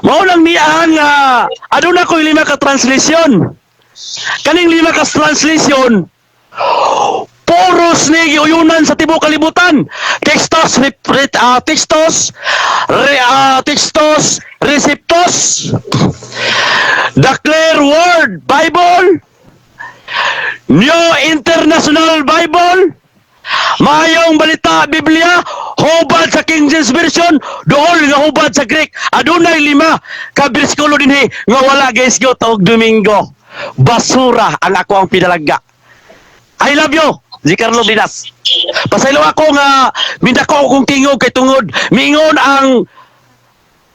Mao lang niya nga aduna ko'y lima ka translation. Kaning lima ka translation, puros ni giuyunan sa tibuok kalibutan. Textos textos re, textos receptos, The Clear Word Bible, New International Bible, Maayong Balita Biblia, hubad sa King James Version, dool nga hubad sa Greek. Adunay lima ka bersikulo dinhi nga wala gaisgot og Domingo. Basura ang ako ang pinalangga. I love you, G. Carlo Dinas. Pasaylo ako nga mindako akong tingog kay tungod mingon ang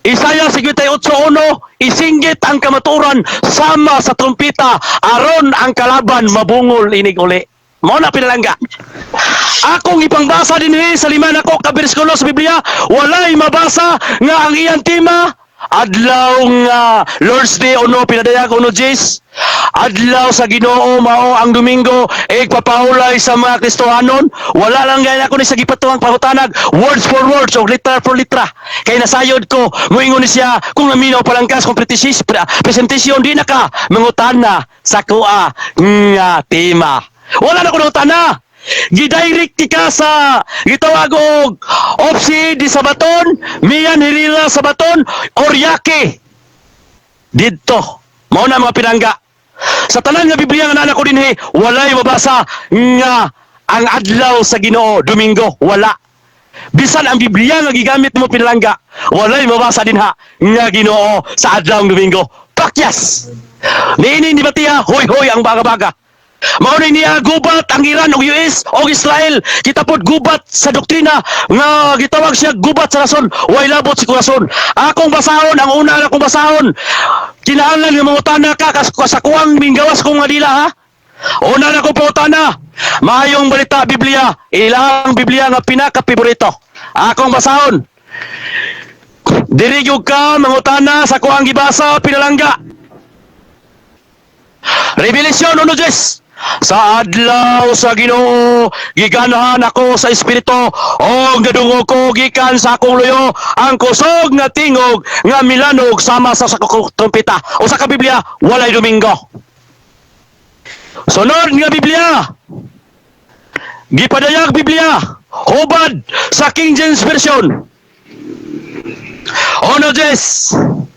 Isaiah 58:1, isinggit ang kamaturan sama sa trumpita aron ang kalaban mabungol inig uli. Mao na, pinalangga. Akong ipangbasa dinhi sa lima nako ka bersikulo sa Biblia, walay mabasa nga ang iyang tema adlaw nga Lord's Day uno pinadayag 1:10. Adlaw sa Ginoo mao ang Domingo, igpapahulay sa mga Kristohanon. Wala lang gaya ako ni sa gipatuang pangutanag words for words o litra for litra. Kay nasayod ko, moingon ni siya kung naminaw palangkas kung presentation di na ka mangutana sa kuha nga tema. Wala na ko nangutana. Gidirect ka sa gitawag og Opsi di sa baton, Mian Hirila sa baton, Oryake. Didto. Mao na, mga pinangga. Sa tanan nga Biblia nga naa ko dinhi, walay mabasa nga ang adlaw sa Ginoo Domingo, wala. Bisan ang Biblia nga gigamit mo, pinalangga, walay mabasa dinha nga Ginoo sa adlaw ng Domingo. Pakyas. Niini ni Batiya, hoy-hoy ang baga-baga. Mao ni niya gubat ang Iran ug US ug Israel. Kita pod gubat sa doktrina nga gitawag siya gubat sa rason, way labot si kurason. Akong basahon ang una akong basahon. Kinahanglan nga mangutana ka sa kuwang minggawas kong nga dila ha. Una na ko pangutana. Maayong Balita Biblia, ilang Biblia nga pinaka-favorito. Akong basahon. Diri gyud ka mangutana sa kuwang gibasa, pinalangga. Revelation 1:10. Sa adlaw sa Ginoo, giganahan ako sa espiritu o gadungog ko gikan sa akong luyo ang kusog nga tingog nga milanog sama sa trumpeta. Usa ka Biblia, walay Domingo. Sunod nga Biblia. Gipadayag Biblia, hubad sa King James Version. 1:10.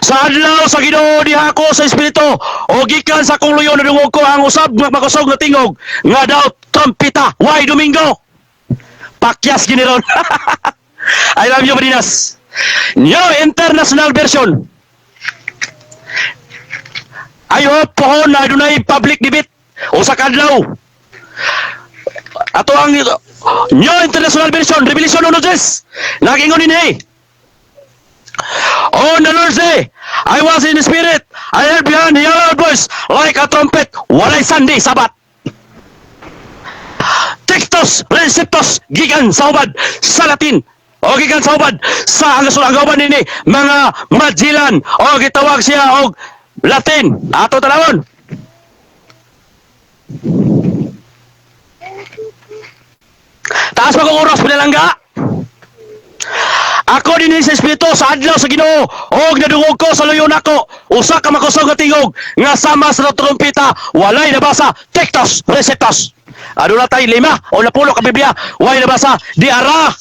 Sa adlaw sa Ginoo diha ako sa espiritu o gikan sa akong luyo nadungog ko ang usab nga makusog nga tingog nga daw trumpeta. Why Domingo? Pakyas gini ron. I love you, Barinas. New International Version. I hope pohon na dunay public debate usa ka adlaw. Ato ang New International Version, Revelation 1:10. Nagingon dinhi. "On the Lord's Day, I was in the Spirit. I heard behind the loud voice like a trumpet." Walay Sunday, Sabat. Textus Receptus gikan sa hubad sa Latin o gikan sa hubad sa ang hubad nini mga Magellan o gitawag siya og Latin. Ato tanawon. Taas pa kong oras, pinalangga. "Ako dinhi sa Espiritu sa adlaw sa Ginoo og nadungog ko sa luyo nako usa ka makusog nga tingog nga sama sa trompeta." Walay nabasa Textus Receptus. Aduna tay lima o napulo ka Biblia, walay nabasa. Di ara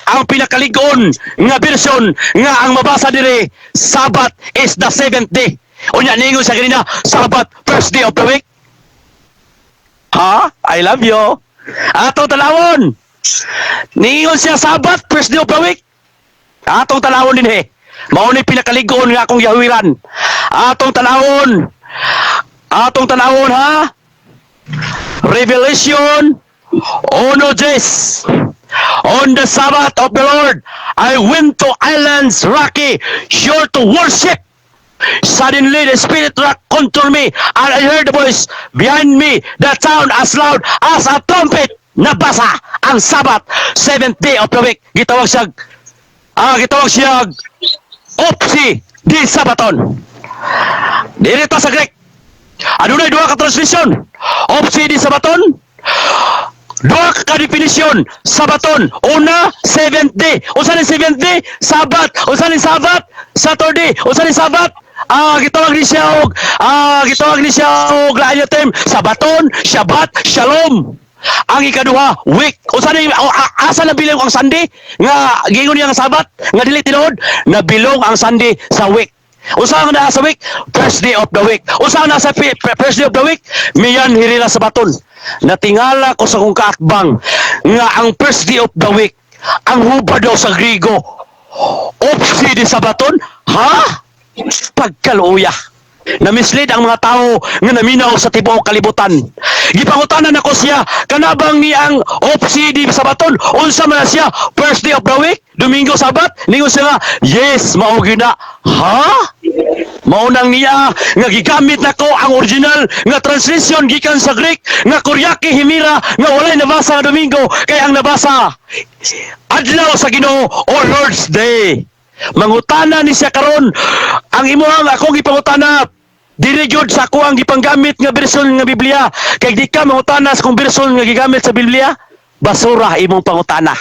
ang pinakaligon nga version nga ang mabasa dire, Sabbath is the seventh day. Unya ningon sa ganina, Sabbath, first day of the week. Ha? I love you. Ato talawon. Niingon siya Sabbath, first day of the week. Atong tanawon din eh. Mao ni pinakaligon nga akong yawiran. Atong tanawon. Atong tanawon, ha. Revelation 1:10. "On the Sabbath of the Lord, I went to islands rocky shore to worship. Suddenly the Spirit rock control me and I heard the voice behind me that sound as loud as a trumpet." Nabasa ang Sabbath, seventh day of the week. Gitawag siya Opsi di Sabaton. Dili ta sa Greek. Adunay duha ka translation. Opsi di Sabaton. Duha ka definition. Sabaton. Una, seventh day. Unsa ni seventh day? Sabat. Unsa ni Sabat? Saturday. Unsa ni Sabat? Gitawag ni siya og lain term, Sabaton, Shabbat, Shalom. Ang ikaduha, week. Unsa ni asa nabilong ang Sunday? Nga giingon niya nga Sabat, nga dili tinuod, nabilong ang Sunday sa week. Unsa ang naa sa week? First day of the week. Unsa ang naa sa first day of the week? Mian hirila sa baton. Natingala ko sa kong kaatbang nga ang first day of the week ang hubad daw sa Grigo, Opsi di Sabaton. Ha? Pagkaluya. Na-mislead ang mga tao nga naminaw sa tibuok kalibutan. Gipangutanan ako siya, kanabang ni ang Opsi di Sabaton, unsa man na siya, first day of the week, Domingo, Sabat? Ningon siya nga, yes, mao gyud na. Ha? Mao nang niya nga gigamit nako ang original nga translation gikan sa Greek nga Kuriake Himira nga walay nabasa nga Domingo, kay ang nabasa adlaw sa Ginoo o Lord's Day. Mangutana ni siya karon, ang imuhang akong gipangutana diri gyud sa ako ang gipanggamit nga bersyon nga Biblia, kay di ka mangutana sa kung bersyon nga gigamit sa Biblia, basura imong pangutana.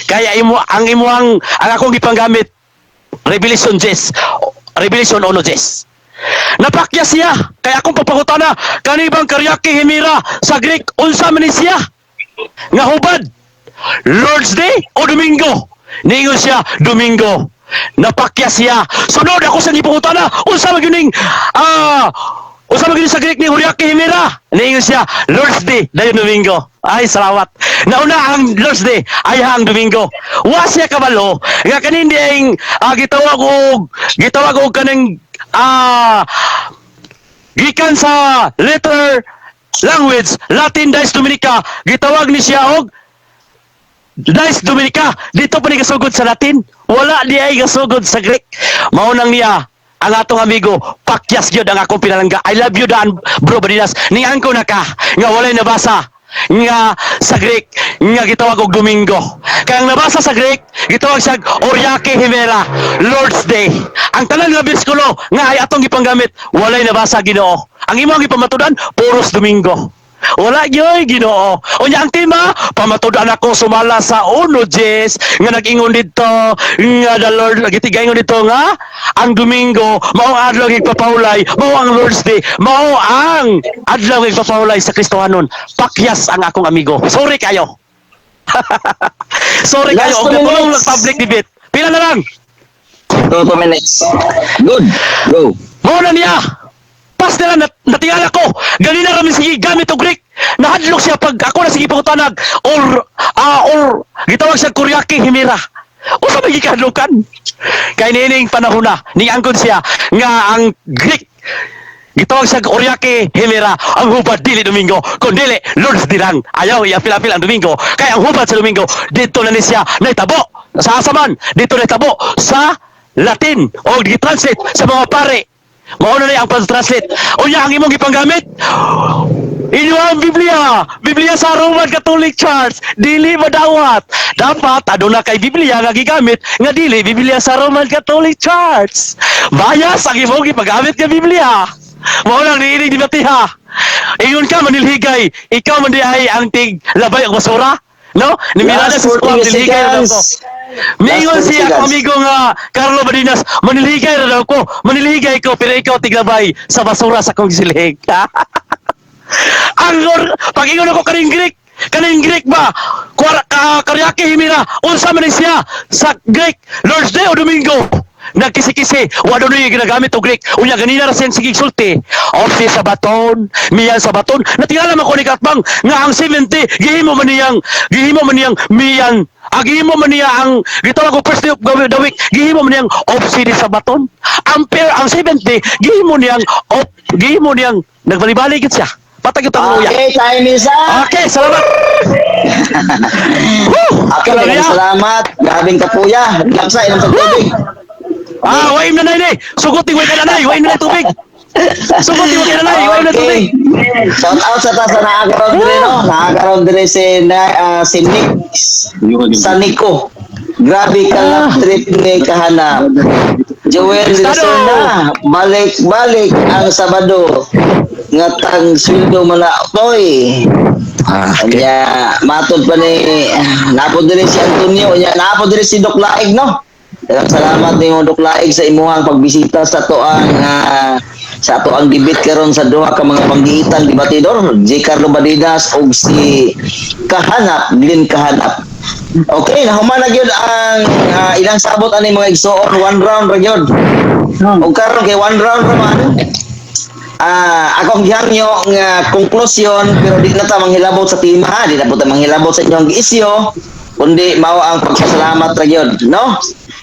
Kaya imo ang imuhang ang akong gipanggamit, Revelation 10, Revelation 1:10. Napakya siya kay akong pagpangutana, kani bang Karyaki Himira sa Greek, unsa man ni siya nga hubad, Lord's Day o Domingo? Ningon siya, Domingo. Napakya siya. Sunod ako sa gipangutana, unsa man gyud sa Greek ni Huriaki Himira? Ningon siya, Lord's Day dayon Domingo. Ay, salamat. Nauna ang Lord's Day ay ang Domingo. Wa siya kabalo nga kanin ding gitawag og kaning gikan sa letter language Latin Dies Dominica, gitawag ni siya og Dies Dominica. Dito pa ni gasugod sa Latin. Wala di ay gasugod sa Greek. Mao nang niya ang atong amigo, pakyas gyud ang akong pinalangga. I love you daan, bro Badinas. Ning-angko na ka nga walay nabasa nga sa Greek nga gitawag og Domingo. Kaya ang nabasa sa Greek, gitawag siya Oriake Himera, Lord's Day. Ang tanan nga bersikulo nga ay atong gipanggamit, walay nabasa Ginoo. Ang imong gipamatudan puros Domingo. Wala gyoy Ginoo. Unya ang tema, pamatudan ako sumala sa 1:10 nga nag-ingon dito nga the Lord gitigaingon dito nga ang Domingo mao ang adlaw igpapahulay, mao ang Lord's Day, mao ang adlaw igpapahulay sa Kristohanon. Pakyas ang akong amigo. Sorry kayo. Sorry Last kayo. Og 2 natulong minutes. lang public debate. Pila na lang? 2 minutes. Good. Go. Mao na niya. Pas nila natingala ko. Ganina rami sige gamit og Greek. Nahadlok siya pag ako na sige pangutanag or gitawag siya Kuryaki Himira. Usa may gikahadlokan? Kay niining panahon na ning angkon siya nga ang Greek Gitawag siya Oriake Himera. Ang hubad dili Domingo, kun dili Lunes dirang. Ayaw i-apil-apil ang Domingo. Kaya ang hubad sa Domingo dito na ni siya naitabo. Sa asa man dito naitabo sa Latin o gi-translate sa mga pare. Mao na ni ang pag-translate. Unya ang imong gipanggamit, inyo ang Biblia. Biblia sa Roman Catholic Church. Dili madawat. Dapat aduna kay Biblia nga gigamit nga dili Biblia sa Roman Catholic Church. Bias ang imong gipagamit nga Biblia. Mao lang niining debatiha. Ingon ka manilhigay, ikaw man di ay ang tig labay og basura. No? Ni Miranda Last sa 40 nilhigay na daw ko. seconds. Miingon Last 40 siya ako seconds. amigo nga Carlo Badinas, manilhigay ra daw ko, manilhigay ko pero ikaw tiglabay sa basura sa kong silhig. Ang pag ingon ako kaning Greek ba? Kuara ka karyake himira, unsa man ni siya sa Greek, Lord's Day o Domingo? Nagkisi-kisi, wa doon yung ginagamit og Greek. Unya ganina ra siya sige sulti. Orsi sa baton, miyan sa baton. Natingala man ko ni Katbang nga ang 70 gihimo man niyang miyan. Ah, gihimo man niya ang gitawag ko first day of the week, gihimo man niyang opsi sa baton. Ang pair ang 70 gihimo niyang nagbalibali gid siya. Patag ito ang luya. Okay, time is up. Okay, salamat. Woo! Okay, Kalawya. daghang salamat. Grabing kapuya. Laksa, inom sa tubig. Ah, waim na nay. Sugotin way ka na nay, waim na nay tubig. Sugotin way ka na nay, waim na tubig. Shout out sa ta sa naakaroon dire no. Naakaroon dire si na, si Nick Sanico. Grabe ka love trip ni kahanap. Joel Lizona, balik-balik ang Sabado. Ngatang sweldo man na toy. Ah, Nya matod pa ni napod diri si Antonio, nya napod diri si Doc Laig no. Daghang salamat nimo, Doc Laig, sa imuhang pagbisita sa atoang debate karon sa duha ka mga panggiitang debatidor, J. Carlo Badidas ug si Kahanap, Glenn Kahanap. Okay, nahuman na gyud ang ilang sabot ani mga igsoon, one round ra gyud. Ug karon kay one round ra man. Akong gihangyo nga konklusyon pero di na ta manghilabot sa tema ha, di na po ta manghilabot sa inyong giisyo kundi mao ang pagpasalamat ra gyud, no?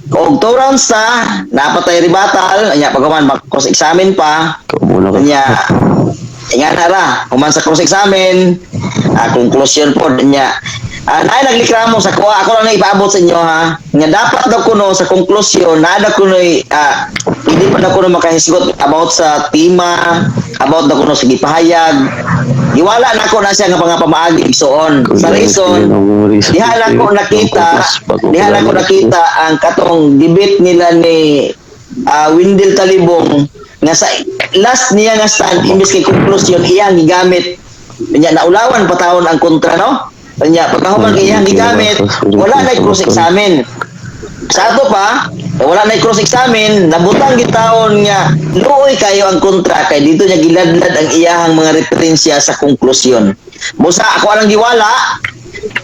Og two rounds ta, napatay rebuttal, nya paghuman cross examine pa, nya nga na ra, human sa cross examine, konklusyon po nya. Naay nagreklamo sa kuha, ako lang na ipaabot sa inyo ha. Nga dapat daw kuno sa konklusyon, naa daw kuno hindi pa daw kuno makahisgot about sa tema, about daw kuno sa gipahayag. Giwala na ko na siya nga mga pamaagi igsoon. Sa reason, diha na ko nakita ang katong debate nila ni Wendell Talibong nga sa last niya nga stand imbes kay konklusyon iyang gigamit nya naulawan pa taon ang kontra no nya pagkahuman kay iyang gigamit wala na cross examine sa ato pa wala na cross examine nabutang gitaon nga luoy kayo ang kontra kay dito niya giladlad ang iyahang mga referensya sa konklusyon. Busa ako ang giwala.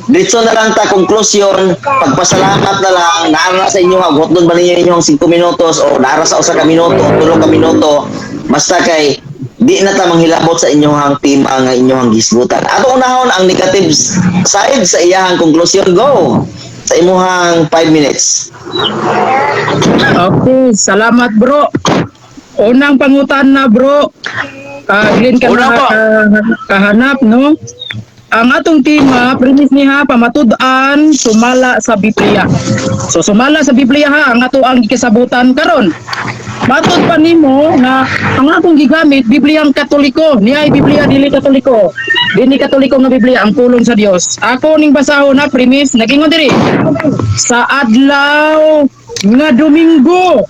Diretso na lang ta konklusyon, pagpasalamat na lang, naara sa inyo, hotdog ba ninyo inyong 5 minutos o naara sa usa ka minuto, tulo ka minuto, basta kay di na ta manghilabot sa inyong tema nga inyong gisgutan. Ato unahon ang negative side sa iyahang konklusyon. Go! Sa imuhang 5 minutes. Okay, salamat bro. Unang pangutan na bro. Glenn ka Una na po. kahanap no. Ang atong tema, premise niya pamatud-an sumala sa Biblia. So sumala sa Biblia ha ang ato ang gikasabutan karon. Matod pa nimo nga ang akong gigamit Bibliang Katoliko, niya ay Biblia dili Katoliko. Dili Katoliko nga Biblia ang pulong sa Dios. Ako ning basahon na premise nagingon diri sa adlaw nga Domingo.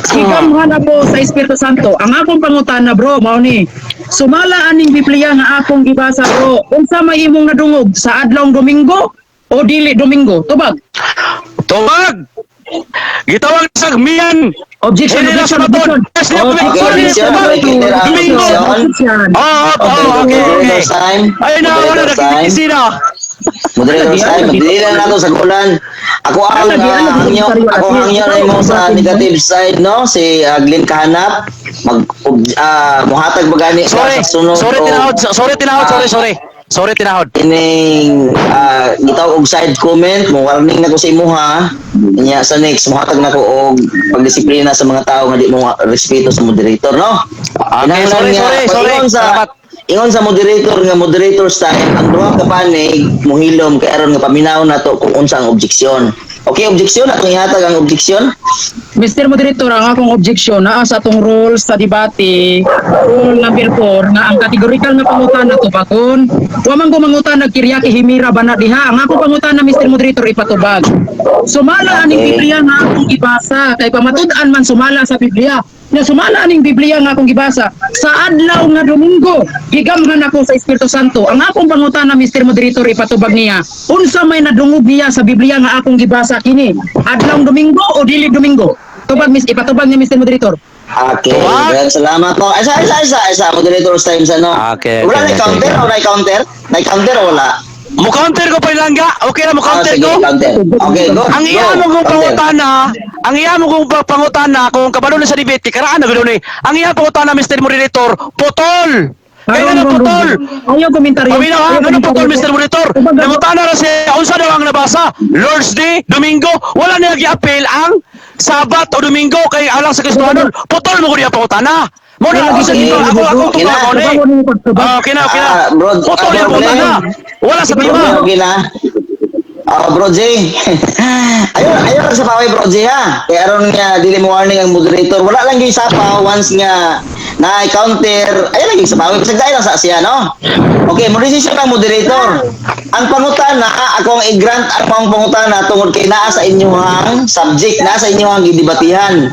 Gigamhan ako sa Espiritu Santo. Ang akong pangutana bro, mao ni. Sumala aning Biblia nga akong gibasa bro. Unsa may imong nadungog sa adlawng Domingo o dili Domingo? Tubag. Tubag! Gitawag sa Mian. Objection, Hindi na objection, sa baton. objection. Yes, niya, Okay, objection, Domingo. Objection. Oh, okay. Moderator's time. Ay na, wala Moderator's time. nakikisi na. Moderator's time. Madali lang nato sa gulan. Ako ang hangyo, ako hangyo na mo sa negative side no si Glenn Kahanap mag muhatag ba gani ka Sorry, sa sunod sorry o tinahod, sorry tinahod, sorry, sorry. Sorry tinahod. Ining gitawag og side comment mo warning na ko sa imuha nya sa next muhatag na ko og pagdisiplina sa mga tao nga di mo respeto sa moderator no. Okay, sorry, sorry, sorry. Ingon sa Salamat. Ingon sa moderator nga moderator style, ang duha ka panig muhilom kay aron nga paminaw nato kung unsa ang objeksyon. Okay, objeksyon atong ihatag ang objeksyon. Mr. Moderator, ang akong objection naa sa atong rules sa debate, rule number 4, nga ang categorical nga pangutana tubagon. Wa man ko mangutana Kiryake Himira ba na diha. Ang akong pangutana, Mr. Moderator, ipatubag. Sumala aning Biblia nga akong gibasa kay pamatud-an man sumala sa Biblia. Nga sumala aning Biblia nga akong gibasa sa adlaw nga Domingo, gigamhan ako sa Espiritu Santo. Ang akong pangutana, Mr. Moderator, ipatubag niya. Unsa may nadungog niya sa Biblia nga akong gibasa kini? Adlaw Domingo o dili Domingo? Tubag, Miss, ipatubag niya, Mr. Moderator. Okay, Tubag. well, salamat po. Isa, isa, isa, isa, moderator time sa no. Okay, Wala na okay, counter okay. o na counter? Na counter o wala? Mo counter ko pa langga. Okay ra mo Ah, counter sige, ko. counter. Okay, go. Ang iya go, mo kong counter. pangutana, ang iya mo kong pangutana kung kabalo na sa debate kay karaan na gud ni. Ang iya pangutana, Mr. Moderator, putol. Kaya Ron, na ron, putol. ron. Ayaw komentaryo. Paminaw ha, Ayaw ano putol, komentaryo. Mr. Monitor? Tubag ako. Nangutana ra siya, unsa daw ang nabasa? Lord's Day, Domingo, wala niya gi-appeal ang Sabat o Domingo kay alang sa Kristohanon. Putol mo ko niya pangutana. Mo na ako sa Okay. dito, ako akong Okay na. tubag ko ni. Tubag mo ni pagtubag. Ah, okay na, okay na. Ah, bro, Putol ah, niya bro, pangutana. Glenn. Wala sa Okay, tema. okay na. Ah, bro J. Ayaw, ayaw lang sa paway, bro J, ha. Kaya aron nga dili mo warning ang moderator. Wala lang gyud sapaw once nga na counter. Ayaw lang gyud sa paway. Bisag dahil lang sa siya, no? Okay, mo decision ang moderator. Ang pangutana, ako ang i-grant ang pang pangutana tungod kay naa sa inyong subject, naa sa inyong gidebatihan.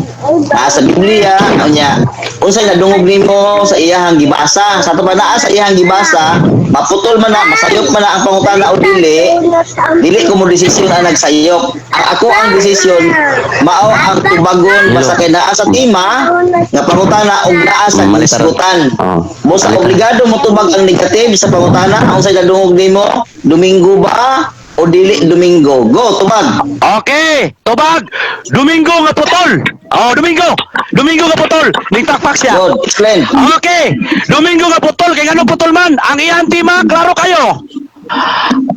Naa sa Biblia, unya. Unsay nadungog nimo sa iyahang gibasa? Sa ato pa naa sa iyahang gibasa, maputol man na, masayop man na ang pangutana o dili, dili ko mo desisyon ang nagsayop. Ang ako ang desisyon mao ang tubagon basta kay naa sa tema nga pangutana og naa sa gisgutan. Mo sa obligado mo tubag ang negative sa pangutana ang unsay nadungog nimo, Domingo ba o dili Domingo? Go, tubag. Okay, tubag. Domingo nga putol. Oh, Domingo. Domingo nga putol. Nigtakpak siya. Good, explain. Okay, Domingo nga putol kay ngano putol man? Ang iyang tema klaro kayo.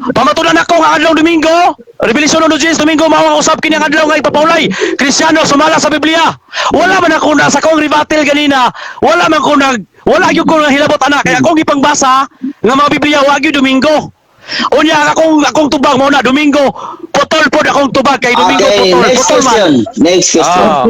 Pamatulan ako nga adlaw Domingo, Revelation 1:10, Domingo mao ang usap kini ang adlaw nga ipapaulay. Kristiyano sumala sa Biblia. Wala man ako na sa akong rebuttal ganina, wala man ko nag wala gyud ko hilabot ana kay akong gipangbasa nga mga Biblia wa gyud Domingo. Unya ang akong tubag mao na Domingo, putol pod akong tubag kay Domingo Okay, putol, next putol man. question. Next question. Ah.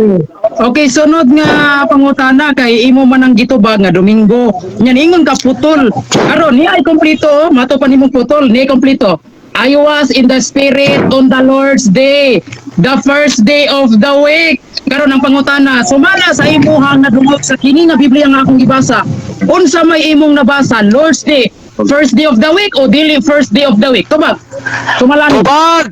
Okay, sunod nga pangutana kay imo man ang gitubag nga Domingo. Nya ingon ka putol. Aron niya ay kompleto, oh. Mato pa nimong putol, niya ay kompleto. I was in the spirit on the Lord's day, the first day of the week. Karon ang pangutana, sumala sa imuhang nadungog sa kini nga Biblia nga akong gibasa. Unsa may imong nabasa, Lord's Day, first day of the week o dili first day of the week? Tubag. Sumala ni. Tubag!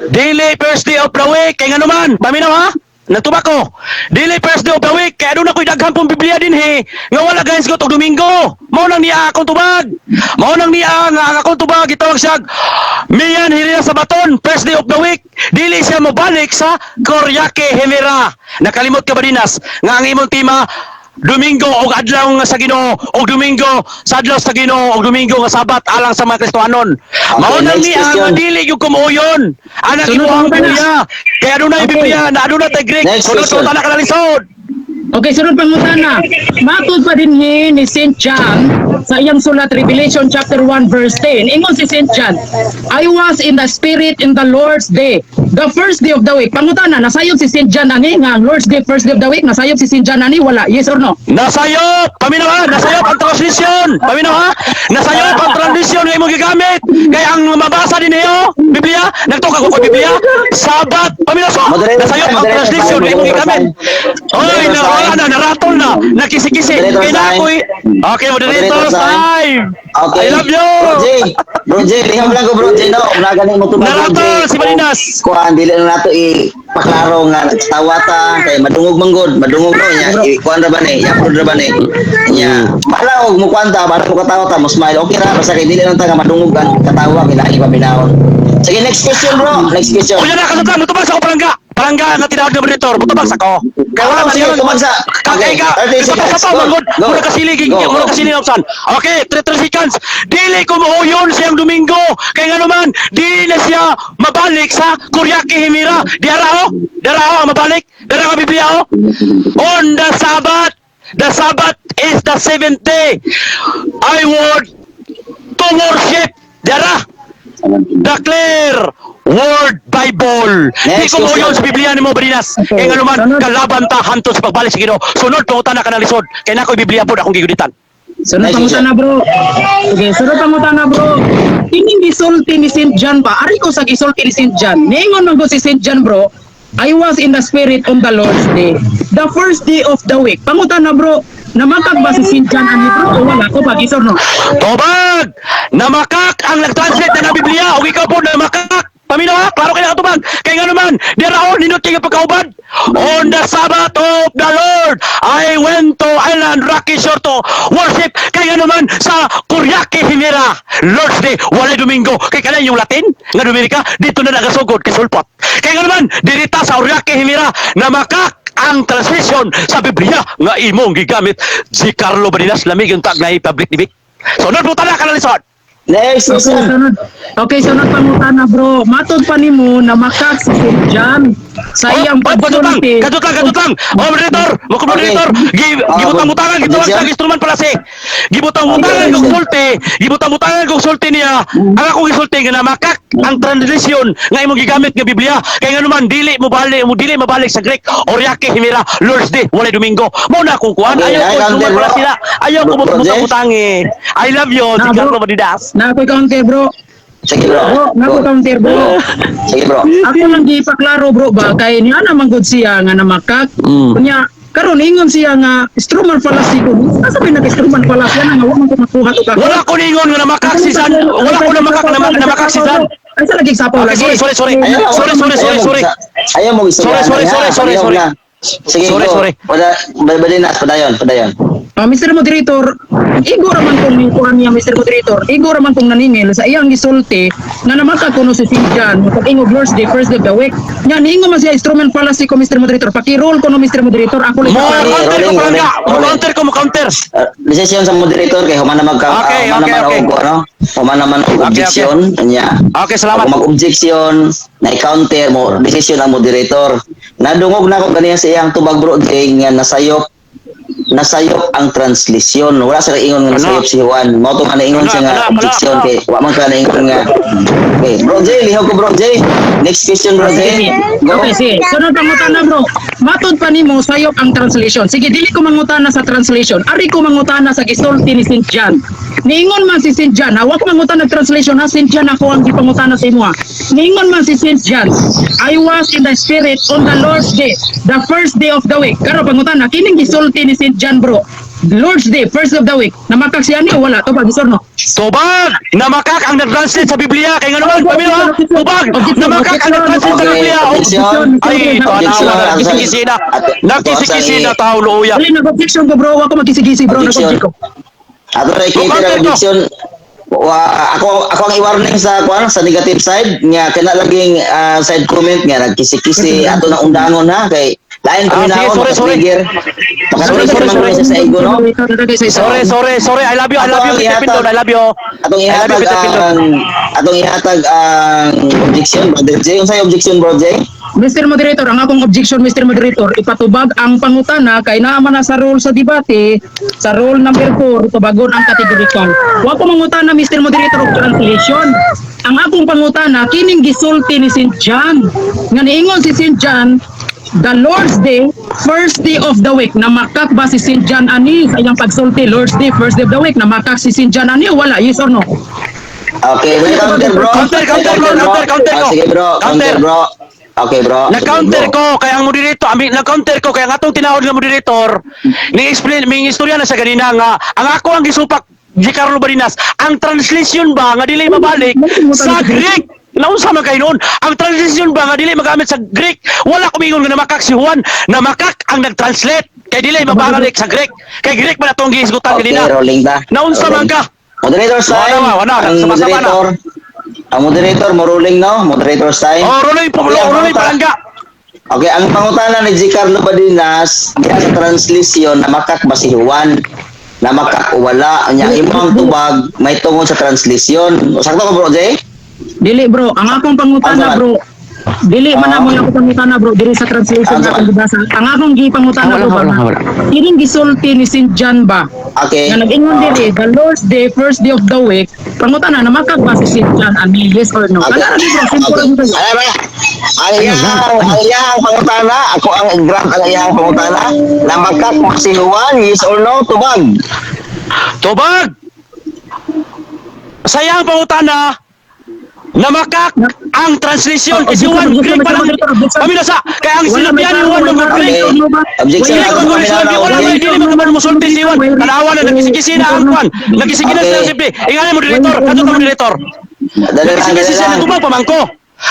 Dili first day of the week. Kay ngano man, paminaw ha? Nagtubag ko. Dili first day of the week. Kay aduna ko'y daghan pong Biblia din he. Nga wala guys ko tog Domingo. Mao nang niya akong tubag. Mao nang niya nga ang akong tubag gitawag siya Miyan Hirira sa baton, first day of the week. Dili siya mobalik sa Koryake Hemera. Nakalimot ka ba dinas nga ang imong tema Domingo og adlaw nga sa Ginoo og Domingo sa adlaw sa Ginoo og Domingo nga Sabat alang sa mga Kristohanon. Mao nang Next niya question. nga dili gyud kumuuyon. Anak Sunod imo ang ang tanan. Biblia. Kaya adunay Biblia na adunay tay Greek. Next Sunod question. sa tanan ka lisod. Okay, sunod pangutana. Matod pa din ni St. John sa iyang sulat Revelation chapter 1 verse 10. Ingon si St. John, "I was in the spirit in the Lord's day, the first day of the week." Pangutana, nasayop si St. John ani nga ang Lord's Day, first day of the week, nasayop si St. John ani wala? Yes or no? Nasayop! Paminaw ha! Nasayop ang translation! Paminaw ha! Nasayop ang translation nga imong gigamit! Kaya ang mabasa din niyo, Biblia, nagtukag ko Biblia, Sabat! Paminaw so! Moderator, Nasayop ang moderator, translation nga imong gigamit! Oy, moderator, na, wala na, naratol na, nakisi-kisi. Moderator, Kaya na sign. ako'y... Okay, moderator, Moderator, sign. time! Okay. I love you! Bro J, Bro J, liham lang ko, Bro J, no. Una ganing mo tubag, Bro J. Naratol si Balinas. Kuan, dili na nato ipaklaro nga nagtawa ta kay madungog manggod, madungog no nya. Kuan ra ba ni? I-upload ra ba ni? Nya. Bahala og mo kuan ta, bahala mo katawa ta, mo smile. Okay ra basta kay dili lang ta nga madungog ang katawa kay lahi pa binahon. Sige, next question, bro. Next question. Unya na kasatang, mutubag sa ko palangga. Palangga nga tinawag na monitor, mutubag sa ko. Kaya wala Ah, man sige, yun. tubag sa- Kay okay, ka, 30 sa seconds. pa Go, manggod, go. mura kasili Go, mura go. kasili opsan. Okay, 3 seconds. Dili ko muuyon siyang Domingo. Kay ngano man, dili na siya mabalik sa Kuryaki Himira. Diara oh, diara oh, mabalik. Diara ka Biblia oh. On the Sabbath, the Sabbath is the seventh day. I want to worship. Dara, the clear word Bible. Di Next ko question. mo sa Biblia nimo, Barinas. Okay. Kay nga naman, Sunod. Kalaban ta hantos sa pagbalik sa Ginoo. Sunod pangutana ka ng lisod. Kay nako Biblia pod akong gigunitan. Sunod Nice. pangutana, bro. Okay, sunod pangutana, bro. Kining gisulti ni St. John ba? Ari ko sa gisulti ni St. John. Ningon man ko si St. John, bro. "I was in the spirit on the Lord's day, the first day of the week." Pangutana, bro, namakak ba si St. John ani, bro, o wala ko pag no? Tubag! Namakak ang nag-translate na ng Biblia o ikaw po namakak. Paminaw ha, klaro kayo nakatubag. Kaya nga naman, di raon, nindot kayo pagkaubad. "On the Sabbath of the Lord, I went to Island Rocky Shore to worship." Kaya nga naman, sa Kuryake Himera, Lord's Day, walay Domingo. Kaya kanang yung Latin, nga Dominica, dito na nagasugod kay Sulpot. Kaya nga naman, dirita sa Oriake Himera, namakak ang translation sa Biblia nga imong gigamit. Si Carlo Barinas, lamig yung tag na public debate. So, po tala ka na lisod. Next Okay, question. sunod. Okay, sunod pangutana, bro. Matod pa nimo namakak si St. John sa iyang Oh, kadut lang, pagsulti. Kadut lang, kadut lang. Oh, moderator, mo moderator. Gi Ah, gibutang-butangan, gitawag objection? sa instrument pala si. Gibutang-butangan Okay, kog sulti, gibutang-butangan kog sulti niya. Ang akong gisulti nga namakak ang translation nga imong gigamit nga Biblia. Kay nga naman dili mo bali, mo dili mabalik sa Greek. Oriake Himera, Lord's Day, walay Domingo. Mo na akong kuan. Okay, Ayaw ko ay, instrument counter, pala bro. sila. Ayaw ko Bro, bro, butang-butangi. I love you, Na, si bro. Carlo Barinas. Na ako'y counter, bro. Sige, bro. Bro, na Go. ako'y counter, bro. Sige, bro. Ako lang gipaklaro, bro, ba kay niya naman gud siya nga namakak. Kunya karon ingon siya nga Stroman fallacy ko. Asa ba nag Stroman fallacy na nga wa man ko makuha to ka? Wala ko ningon nga namakak si San. Wala ko namakak na namakak si San. Ay sa lagi sapaw Okay, lagi. sorry, sorry, sorry. Ayaw, Sorry, sorry, sorry, ayaw mo sorry. Ayaw mo Sorry, sorry, sorry, sorry, Ayaw sorry. na. Sige, Sorry, go. sorry. Wala, Balinas, padayon, padayon. Ah, Mr. Moderator, igo raman kong nikuha niya, Mr. Moderator. Igo raman kong naningil sa iyang gisulti nga namakak kuno si St. John pag ingog Lord's Day, first day of the week. Nya niingo man siya instrument fallacy ko, Mr. Moderator. Paki-roll ko no, Mr. Moderator. Ako lang Mo Okay, counter ko rolling, palangga. rolling, Mo rolling. counter ko, mo counter. Decision sa moderator kay human na magka human naman og ano, human naman og objection nya. Okay, salamat. Kung mag-objection na i-counter mo, decision ang moderator. Nadungog na ako ganiya sa iyang tubag, bro, kay nga nasayop nasayop ang translation. Wala sa ingon nga Ano? nasayop si Juan. Mao to nga naingon Ano, siya nga ano, ano, objection ano? kay wa man ka naingon nga. Okay, Bro Jay, lihok ko, Bro Jay. Next question, Bro Jay. Go. Okay, sige. Sunod pangutana, bro. Matod pa nimo sayop ang translation. Sige, dili ko mangutana sa translation. Ari ko mangutana sa gisulti ni St. John. Niingon man si St. John, ha, wa ko mangutana og translation ha, St. John ako ang gipangutana sa imo ha. Niingon man si St. John, "I was in the spirit on the Lord's day, the first day of the week." Karon pangutana, kining gisulti ni St. John, bro. Lord's Day, first of the week. Namakak siya ni o wala? To pag no? Tubag! Namakak ang nag-translate sa Biblia. Kaya nga naman, pamilya ha? Tubag! Namakak ang nag-translate sa Okay, Biblia. objection. Ay, ito, Objection. anawa na. Nakikisi na. Nakikisi na tao, luya. Dili nag-objection ko, bro, wa ko magkisi-gisi, bro, Objection. nag-object ko. Ato ra Counter ikita ko. objection. Wa, ako ako ang i-warning sa kuan sa negative side nga kana laging side comment nga nagkisi-kisi ato na undangon ha kay lain Ah, sige, paminawon sorry, sorry. makatrigger. Sorry, sorry, Makatrigger sorry. sa ego no. Sorry, sorry, sorry. I love you, I love you, Ato ang Peter ihatag- Pindon. I love you. Atong I love you, ihatag Peter Pindon. ang atong ihatag ang objection, Brother Jay. Unsay objection, Bro Jay? Mr. Moderator, ang akong objection, Mr. Moderator, ipatubag ang pangutana kay naa man na sa rule sa debate, sa rule number 4, tubagon ang categorical. Wa ko mangutana, Mr. Moderator, og translation. Ang akong pangutana kining gisulti ni St. John. Nga niingon si St. John, "The Lord's Day, first day of the week." Namakak ba si St. John ani sa iyang pagsulti, Lord's Day, first day of the week? Namakak si St. John ani o wala? Yes or no? Okay, may counter, bro. Counter, counter, bro, counter, counter Ah, ko. sige, bro, counter, Counter. bro. Okay, bro. Sige, Na-counter bro. ko kaya ang moderator, ami na-counter ko kaya ang atong tinawag nga moderator, ni explain may istorya na sa ganina nga ang ako ang gisupak G. Carlo Barinas, ang translation ba nga dili mabalik sa Greek. Naunsa man kay noon? Ang translation ba nga dili magamit sa Greek? Wala kumingon nga namakak si Juan, namakak ang nag-translate kay dili mabalik sa Greek. Kay Greek man atong gihisgutan Okay, kanina. rolling ta. Naunsa man Rolling. ka? Moderator sign. Wala, wala. Ang Sama-sama na. moderator. Ang moderator mo ruling no? Moderator sign. Oh, ruloy po, Okay, ang ruloy palangga. Okay, ang pangutana ni G. Carlo Badinas, diha sa translation, namakak ba si Juan? Namakak o wala? Nya imong tubag may tungod sa translation. Sakto ko, Bro Jay? Dili, bro, ang akong pangutana, Ano? bro. Dili man na mo ako pangutana, bro, diri sa translation Ah, nga akong gibasa. Ang akong gipangutana, Ah, wala, bro, ba, wala, wala. kining gisulti ni St. John ba? Okay. Nga nag-ingon diri, the Lord's Day, first day of the week, pangutana na makak ba si St. John ani, yes or no? Okay. Kana ra, bro, simple Okay. lang kayo. Ay, ba? Ang iyang pangutana, ako ang grant ang iyang pangutana, namakak mo si Juan, yes or no, tubag. Tubag! Sa iyang pangutana, namakak ang translation kasi Juan Greek pa lang. Kami na sa kaya ang sinultian ni Juan ng Greek. Okay. Objection. Dili ko Ako, ko wala may dili mo kaman musulti si Juan. Tanawa na nagisigisi na ang Juan. Nagisigi na siya simple. Ingani mo, director, kadto mo, director. Dali lang, dali Nagisigisi siya lang. na tubag pamangko.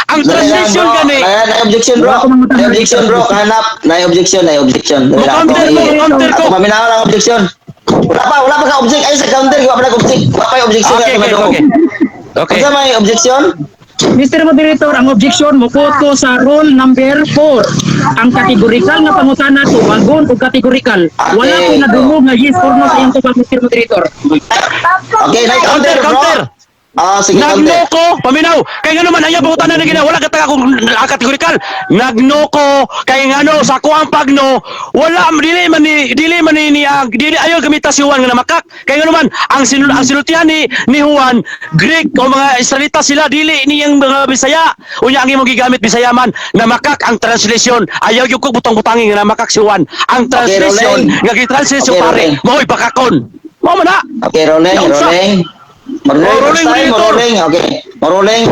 Ang Dali lang, translation bro. gani. Ay, na objection, bro. Na objection, bro. Kanap, na objection, na objection. Dali lang, Mo-counter ako, ko, counter ko. Ako paminaw lang objection. Wala pa ka object. Ay, sa counter, wala pa ka object. Wala pa yung objection. Okay. Okay. Unsa may objection? Mr. Moderator, ang objection mo ko sa rule number 4. Ang categorical nga pangutana tubagon og categorical. Wala Okay. ko nadungog nga yes or no sa iyang tubag, Mr. Moderator. Okay, na counter, Counter, bro. counter. Ah, sige, counter. Nagnoko, paminaw. Kay ngano man ang pangutana na gina, wala ka taga kung kategorikal. Nagnoko kay ngano sa ako ang pagno, wala dili man ni niya dili ayo gamita si Juan nga namakak. Kay ngano man ang sinultihan ni Juan Greek o mga Israelita sila, dili niyang mga Bisaya. Unya ang imong gigamit Bisaya man, namakak ang translation. Ayaw gyud ko butang-butangi nga namakak si Juan. Ang translation rolling. nga gi-translate Okay, pare, rolling. mao'y bakakon. Mao man na. Okay, rolling, Yaunsa. rolling. Rolling, Oh, rolling, first time, moderator. rolling. Okay. Rolling.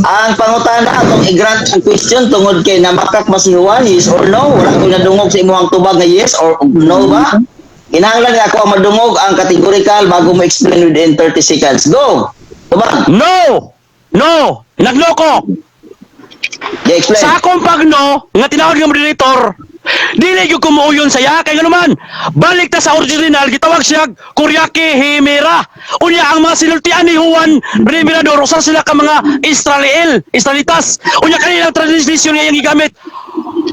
Ang pangutana atong i-grant ang question tungod kay namakak ba si Juan, yes or no? Wala ko nadungog sa imong tubag nga yes or no ba? Kinahanglan nga ako ang madungog ang categorical bago mo explain within 30 seconds. Go! Tubag. No! No! Nagloko! Yeah, explain. Sa akong pagno, nga tinawag nga moderator, dili gyud ko muuyon saya kay ngano man. Balik ta sa original, gitawag siya Kuryaki Himera. Unya ang mga sinultian ni Juan Remirador, usa sila ka mga Israelitas. Unya kanilang translation nga iyang gigamit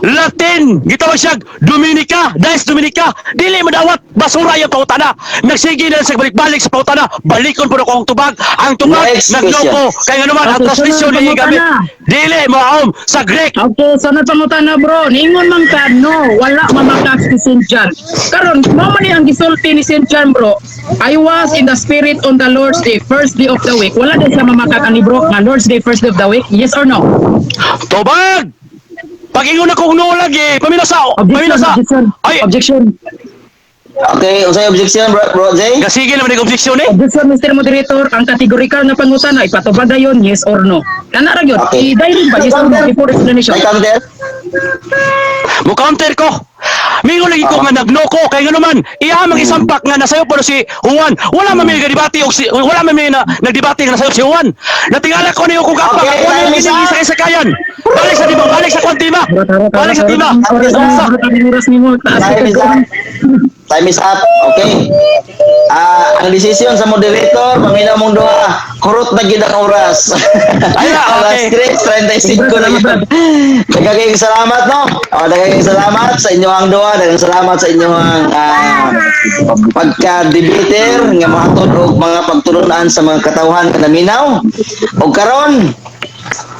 Latin, gitawag siya Dominica, Dies Dominica. Dili madawat, basura yung pautana. Nagsige na sa balik-balik sa pautana. Balikon po ko ang tubag. Ang tubag, Next nagloko. Kay ngano man, ang Okay, translation sunod nga iyang gigamit. pangutana. Dili maom sa Greek. Okay, so pangutana, bro, ningon man ka no, wala mamakak si St. John. Karon, mao man ni ang gisulti ni St. John, bro. I was in the spirit on the Lord's Day, first day of the week. Wala din siya mamakak ani, bro, nga Lord's Day, first day of the week. Yes or no? Tubag! Pag ingon ako no lagi, pamina sa, Objection, pamina sa. objection. Ay, Objection. Okay, unsay objection, bro, bro Jay? gasige naman yung objection eh. Objection, Mr. Moderator, ang categorical nga pangutana ipatubag dayon yes or no. Kana ra gyud. Okay. I-direct ba yes or no before explanation. May counter? Mo counter ko. Mingon lagi ko nga nagnoko kay ngano man iya mang isampak nga nasayo pa si Juan. Wala man may nagdebate og si wala man may na, nagdebate nga nasayo si Juan. Natingala ko niyo kung kapak Okay, ako time ni is kining up. isa sakayan. Balik sa tima, balik sa kwan tima. Balik sa tima. Unsa? Oras nimo taas Time is up. Time is up. Okay. Ah, ang decision sa moderator, paminaw mong duha. Kurot na gid ang oras. Ay na, Alas okay. 3:35 na yun. Daghang salamat, no. Oh, daghang salamat sa inyong duha, daghang salamat sa inyong pagka-debater nga mohatod og mga pagtulunan sa mga katawhan nga naminaw. Og karon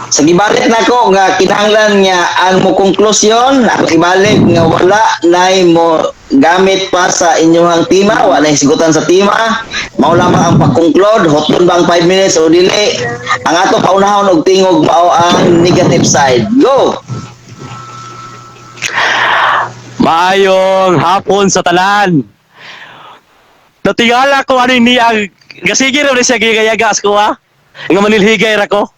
sa gibalik nako nga kinahanglan nga ang mo konklusyon ako ibalik nga wala nay mo gamit pa sa inyong tima, wala nay sigutan sa tima, mao lamang ang pagkonklud. Hoton ba ang 5 minutes o dili? Ang ato paunahon og tingog mao ang negative side. Go! Maayong hapon sa tanan. Natingala ko ano ni ang gasige ra siya gigayagas ko ha. Nga manilhigay ra ko.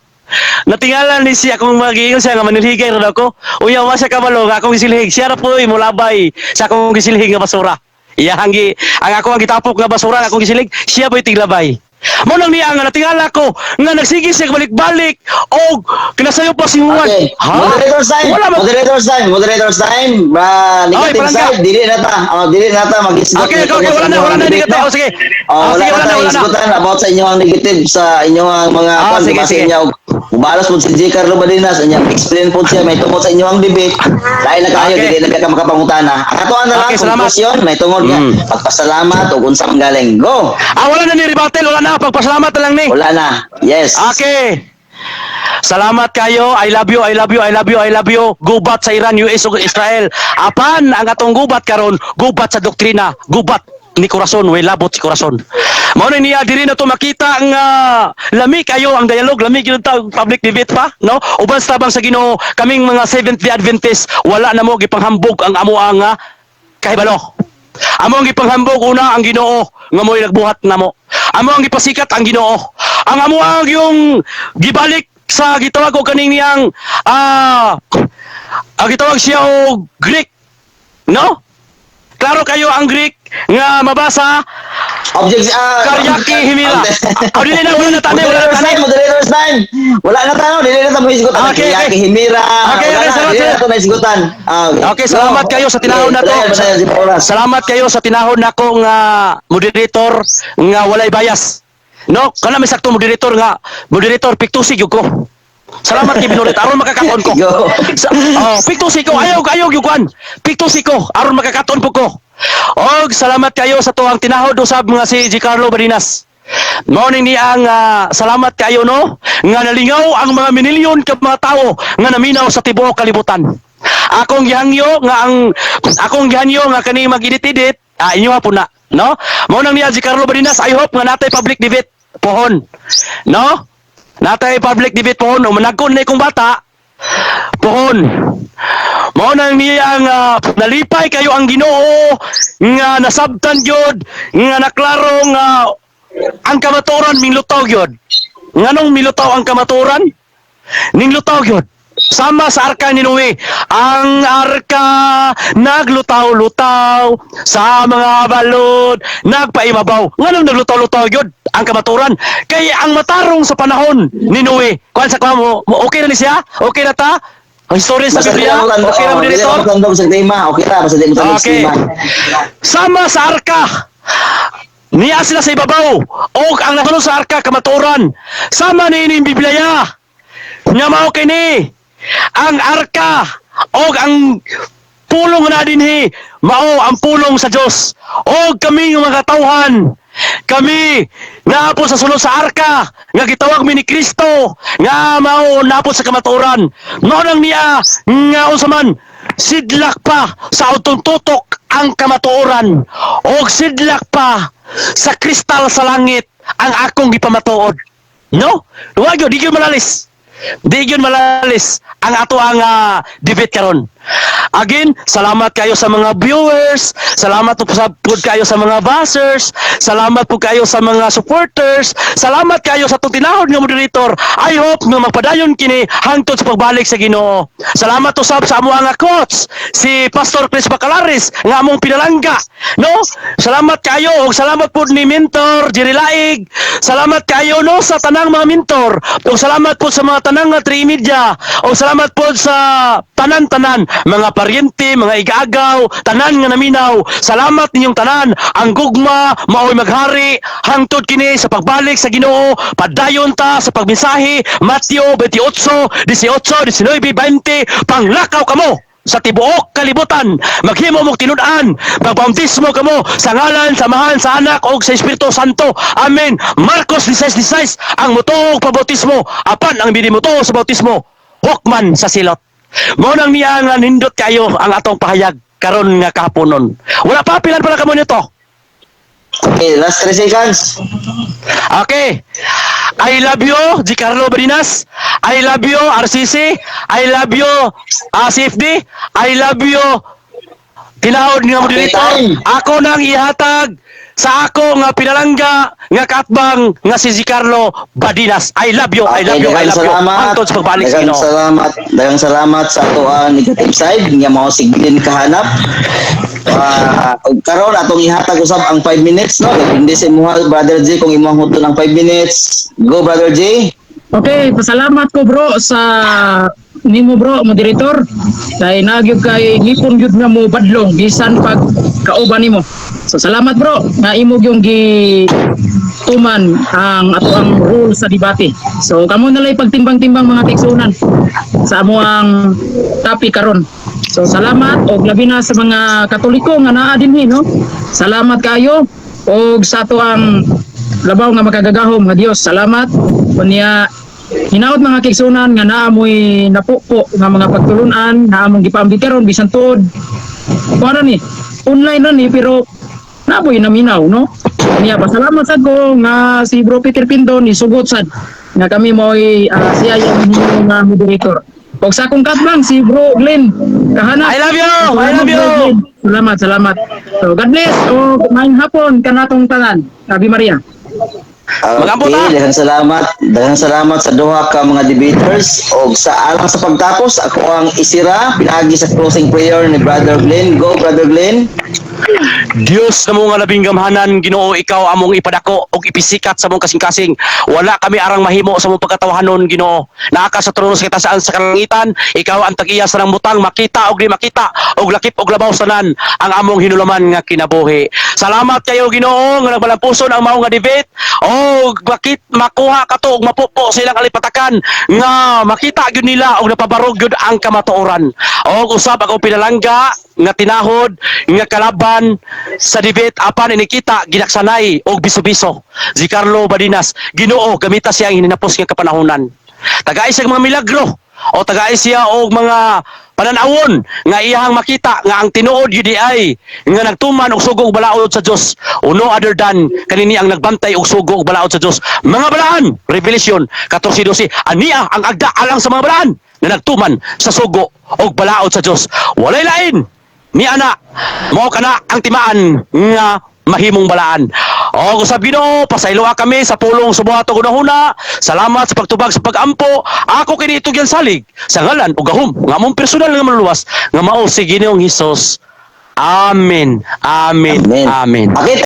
Natingala ni siya kung magiingon siya nga manilhigay ra daw ko. Unya wa siya kabalo nga akong gisilhig. Siya ra puy molabay sa akong gisilhig nga basura. Iyahang gi ang ako ang gitapok nga basura nga akong gisilhig, siya po'y tiglabay. Mo nang niya nga natingala ko nga nagsige siya balik-balik og kinasayo pa si Juan. Okay. Ha? Moderator's time. Wala ba? Moderator's time. Moderator's time. Ba, Ay, negative palangga. side. Dili na ta. Oh, dili na ta mag-isgot. Okay, wala na, negative. Oh, sige. Oh, Ah, wala sige, na wala na, ta wala na. isgutan about sa inyong negative sa inyong mga Ah, kwan, sige, base sige. inyo. Mubalos po si J. Carlo Balinas, inya explain po siya may tungod sa inyong debate. Dahil na kayo Okay. dili na ka makapangutana. Ang atoan na lang Okay, salamat. konklusyon may tungod nga pagpasalamat ug unsa man galing. Go. Ah, wala na ni rebuttal, wala na. Pagpasalamat na lang ni. Wala na. Yes. Okay. Salamat kayo. I love you, I love you, I love you, I love you. Gubat sa Iran, US ug Israel. Apan ang atong gubat karon, gubat sa doktrina, gubat ni Corazon, way labot si Corazon. Mao na niya diri na to makita nga lami kayo ang dialogue, lami gyud ta public debate pa, no? Uban sa tabang sa Ginoo, kaming mga Seventh Day Adventist, wala na mo gipanghambog ang amo ang kahibalo. Amo ang gipanghambog una ang Ginoo nga mo'y nagbuhat namo. Amo ang gipasikat ang Ginoo. Ang amo ang yung gibalik sa gitawag og kaning niyang ang gitawag siya og Greek, no? Klaro kayo ang Greek nga mabasa. Object Karyaki himila. Ah, dili na, wala na tani, wala na tani. Moderators time. Wala na tano, dili na ta mohisgutan. Okay. Karyaki himira. Okay, Wala okay, na, salamat, dili na sir. to nahisgutan. Ah, okay. Okay, salamat Go. kayo sa tinahon na to. Padayon, padayon, si Oras. Salamat kayo sa tinahon nako nga moderator nga walay bias. No, kana may sakto moderator nga moderator piktusi gyud ko. Salamat kay Binorit aron makakaton ko. Go. Sa, oh, piktusi ko, ayaw ayaw gyud kuan. Piktusi ko aron makakaton po ko. Og salamat kayo sa tuang tinahod usab mga si Giancarlo Barinas. Mao ni ang salamat kayo, no, nga nalingaw ang mga minilyon ka mga tawo nga naminaw sa tibuok kalibutan. Akong gihangyo nga ang akong gihangyo nga kani mag-edit-edit, inyo po na, no? Mao nang niya si Carlo Barinas, I hope nga natay public debate pohon. No? Natay public debate pohon, managkon na ikong bata pohon. Mao nang niya nga nalipay kayo ang Ginoo nga nasabtan gyud nga naklaro nga ang kamatuoran minglutaw gyud. Nganong milutaw ang kamatuoran? Ninglutaw gyud. Sama sa arka ni Noe. Ang arka naglutaw-lutaw sa mga balod, nagpaimabaw. Nganong naglutaw-lutaw gyud ang kamatuoran? Kay ang matarong sa panahon ni Noe. Kuan sa kuan mo, okay na ni siya? Okay na ta? Ang story sa Basta di Biblia? mo tandog, Okay na oh, mo dili dito? mo tandog sa tema. Okay ra, basta di mo tandog sa Okay. tema. Sama sa arka. Niya sila sa ibabaw. O ang nasunod sa arka, kamatuoran. Sama ni ining Biblia. Nga mao kini ang arka og ang pulong na dinhi mao ang pulong sa Dios. Og kami nga mga tawhan, kami naapod sa sulod sa arka nga gitawag mi ni Kristo nga mao naapod sa kamatuoran. Mao nang niya nga unsa man sidlak pa sa utong tutok ang kamatuoran og sidlak pa sa kristal sa langit ang akong gipamatuod, no? Wa gyud, di gyud malalis. Di gyud malalis ang ato ang debate karon. Again, salamat kayo sa mga viewers, salamat po sa pud kayo sa mga bashers, salamat po kayo sa mga supporters, salamat kayo sa atong tinahod nga moderator. I hope nga magpadayon kini hangtod sa pagbalik sa Ginoo. Salamat usab sa amo nga coach, si Pastor Chris Bacalares nga among pinalangga, no? Salamat kayo ug salamat pud ni Mentor Jerry Laig. Salamat kayo, no, sa tanang mga mentor. Ug salamat po sa mga tanang nga tri media. Ug salamat po sa tanan-tanan, mga paryente, mga igagaw, tanan nga naminaw. Salamat ninyong tanan. Ang gugma mao'y maghari hangtod kini sa pagbalik sa Ginoo. Padayon ta sa pagmensahe. Mateo 28, 18, 19, 20, panglakaw kamo sa tibuok kalibutan. Maghimo mong tinud-an, magbautismo kamo sa ngalan sa Amahan, sa Anak ug sa Espiritu Santo. Amen. Marcos 16:16, ang motuo og pabautismo, apan ang dili motuo sa bautismo hukman sa silot. Mao nang niya nga nindot kayo ang atong pahayag karon nga kahaponon. Wala pa, pilan pala kamo nito? Okay, last 3 seconds. Okay. I love you, G. Carlo Barinas. I love you, RCC. I love you, CFD. I love you, tinahod nga moderator. Time. Ako nang ihatag sa ako nga pinalangga nga kaatbang nga si G. Carlo Badinas. I love you, I love you, I daghang love you. salamat. Hangtod sa pagbalik sa Daghang Ginoo. salamat. Daghang salamat sa ato ang negative side nga mao si Glenn Kahanap. Ug karon atong ihatag usab ang 5 minutes, no. Depende sa imuha, Brother J, kung imong huton ang 5 minutes. Go, Brother J. Okay, pasalamat ko, bro, sa nimo, bro, moderator, kay nagyud kay ngipon gyud nga mo badlong bisan pag kauban nimo. So salamat, bro, nga imo gyung gi tuman ang ato ang rule sa debate. So kamo na lay pagtimbang-timbang, mga tigsunan, sa amo ang topic karon. So salamat og labi na sa mga Katoliko nga naa dinhi, no. Salamat kayo og sa ato ang labaw nga makagagahom nga Dios. Salamat unya. Hinaot, mga kaigsuonan, nga naa mo'y napupo nga mga pagtulunan na among gipaambit karon, bisan tuod kuan ni, online ra ni, pero napoy naminaw, no? Niya, pasalamat sad ko nga si Bro Peter Pindo ni sugot sad nga kami mo'y siya yung nga moderator. Og sa akong katbang si Bro Glenn Kahanap. I love you! I love Bro you! Glenn. Salamat, salamat. So God bless o maayong hapon kanatong tanan. Ave Maria. Magampo Okay, ta. Daghang salamat. Daghang salamat sa duha ka mga debaters. Og sa alang sa pagtapos, ako ang isira pinaagi sa closing prayer ni Brother Glenn. Go, Brother Glenn. Dios na mo nga labing gamhanan, Ginoo, ikaw among ipadako og ipisikat sa mong kasing-kasing. Wala kami arang mahimo sa mong pagkatawahanon, Ginoo. Naa ka sa trono sa katasan sa kalangitan, ikaw ang tag-iya sa nang butang makita og di makita og lakip og labaw sa tanan ang among hinulaman nga kinabuhi. Salamat kayo, Ginoo, nga nagmalampuson ang mao nga debate og bakit makuha kato og mapupo sa ilang alipatakan nga makita gyud nila og napabarog gyud ang kamatuoran. Og usab akong pinalangga nga tinahod nga kalaban sa debate apan inikita ginaksanay og biso-biso si Carlo Badinas. Ginoo, gamita siya ang hininapos nga kapanahonan, tagay siya mga milagro o tagay siya og mga pananawon nga iyahang makita nga ang tinuod gyud ay nga nagtuman og sugo og balaod sa Dios o no other than kanini ang nagbantay og sugo og balaod sa Dios, mga balaan. Revelation 14:12, ania ang agda alang sa mga balaan nga nagtuman sa sugo og balaod sa Dios. Walay lain ni ana, mao kana ang timaan nga mahimong balaan. O usab, Ginoo, pasayloa kami sa pulong sa buhato hunahuna. Salamat sa pagtubag sa pagampo. Ako kini itugyan salig sa ngalan ug gahom nga among personal nga manluluwas nga mao si Ginoong Hesus. Amen. Amen. Amen. Amen. Okay.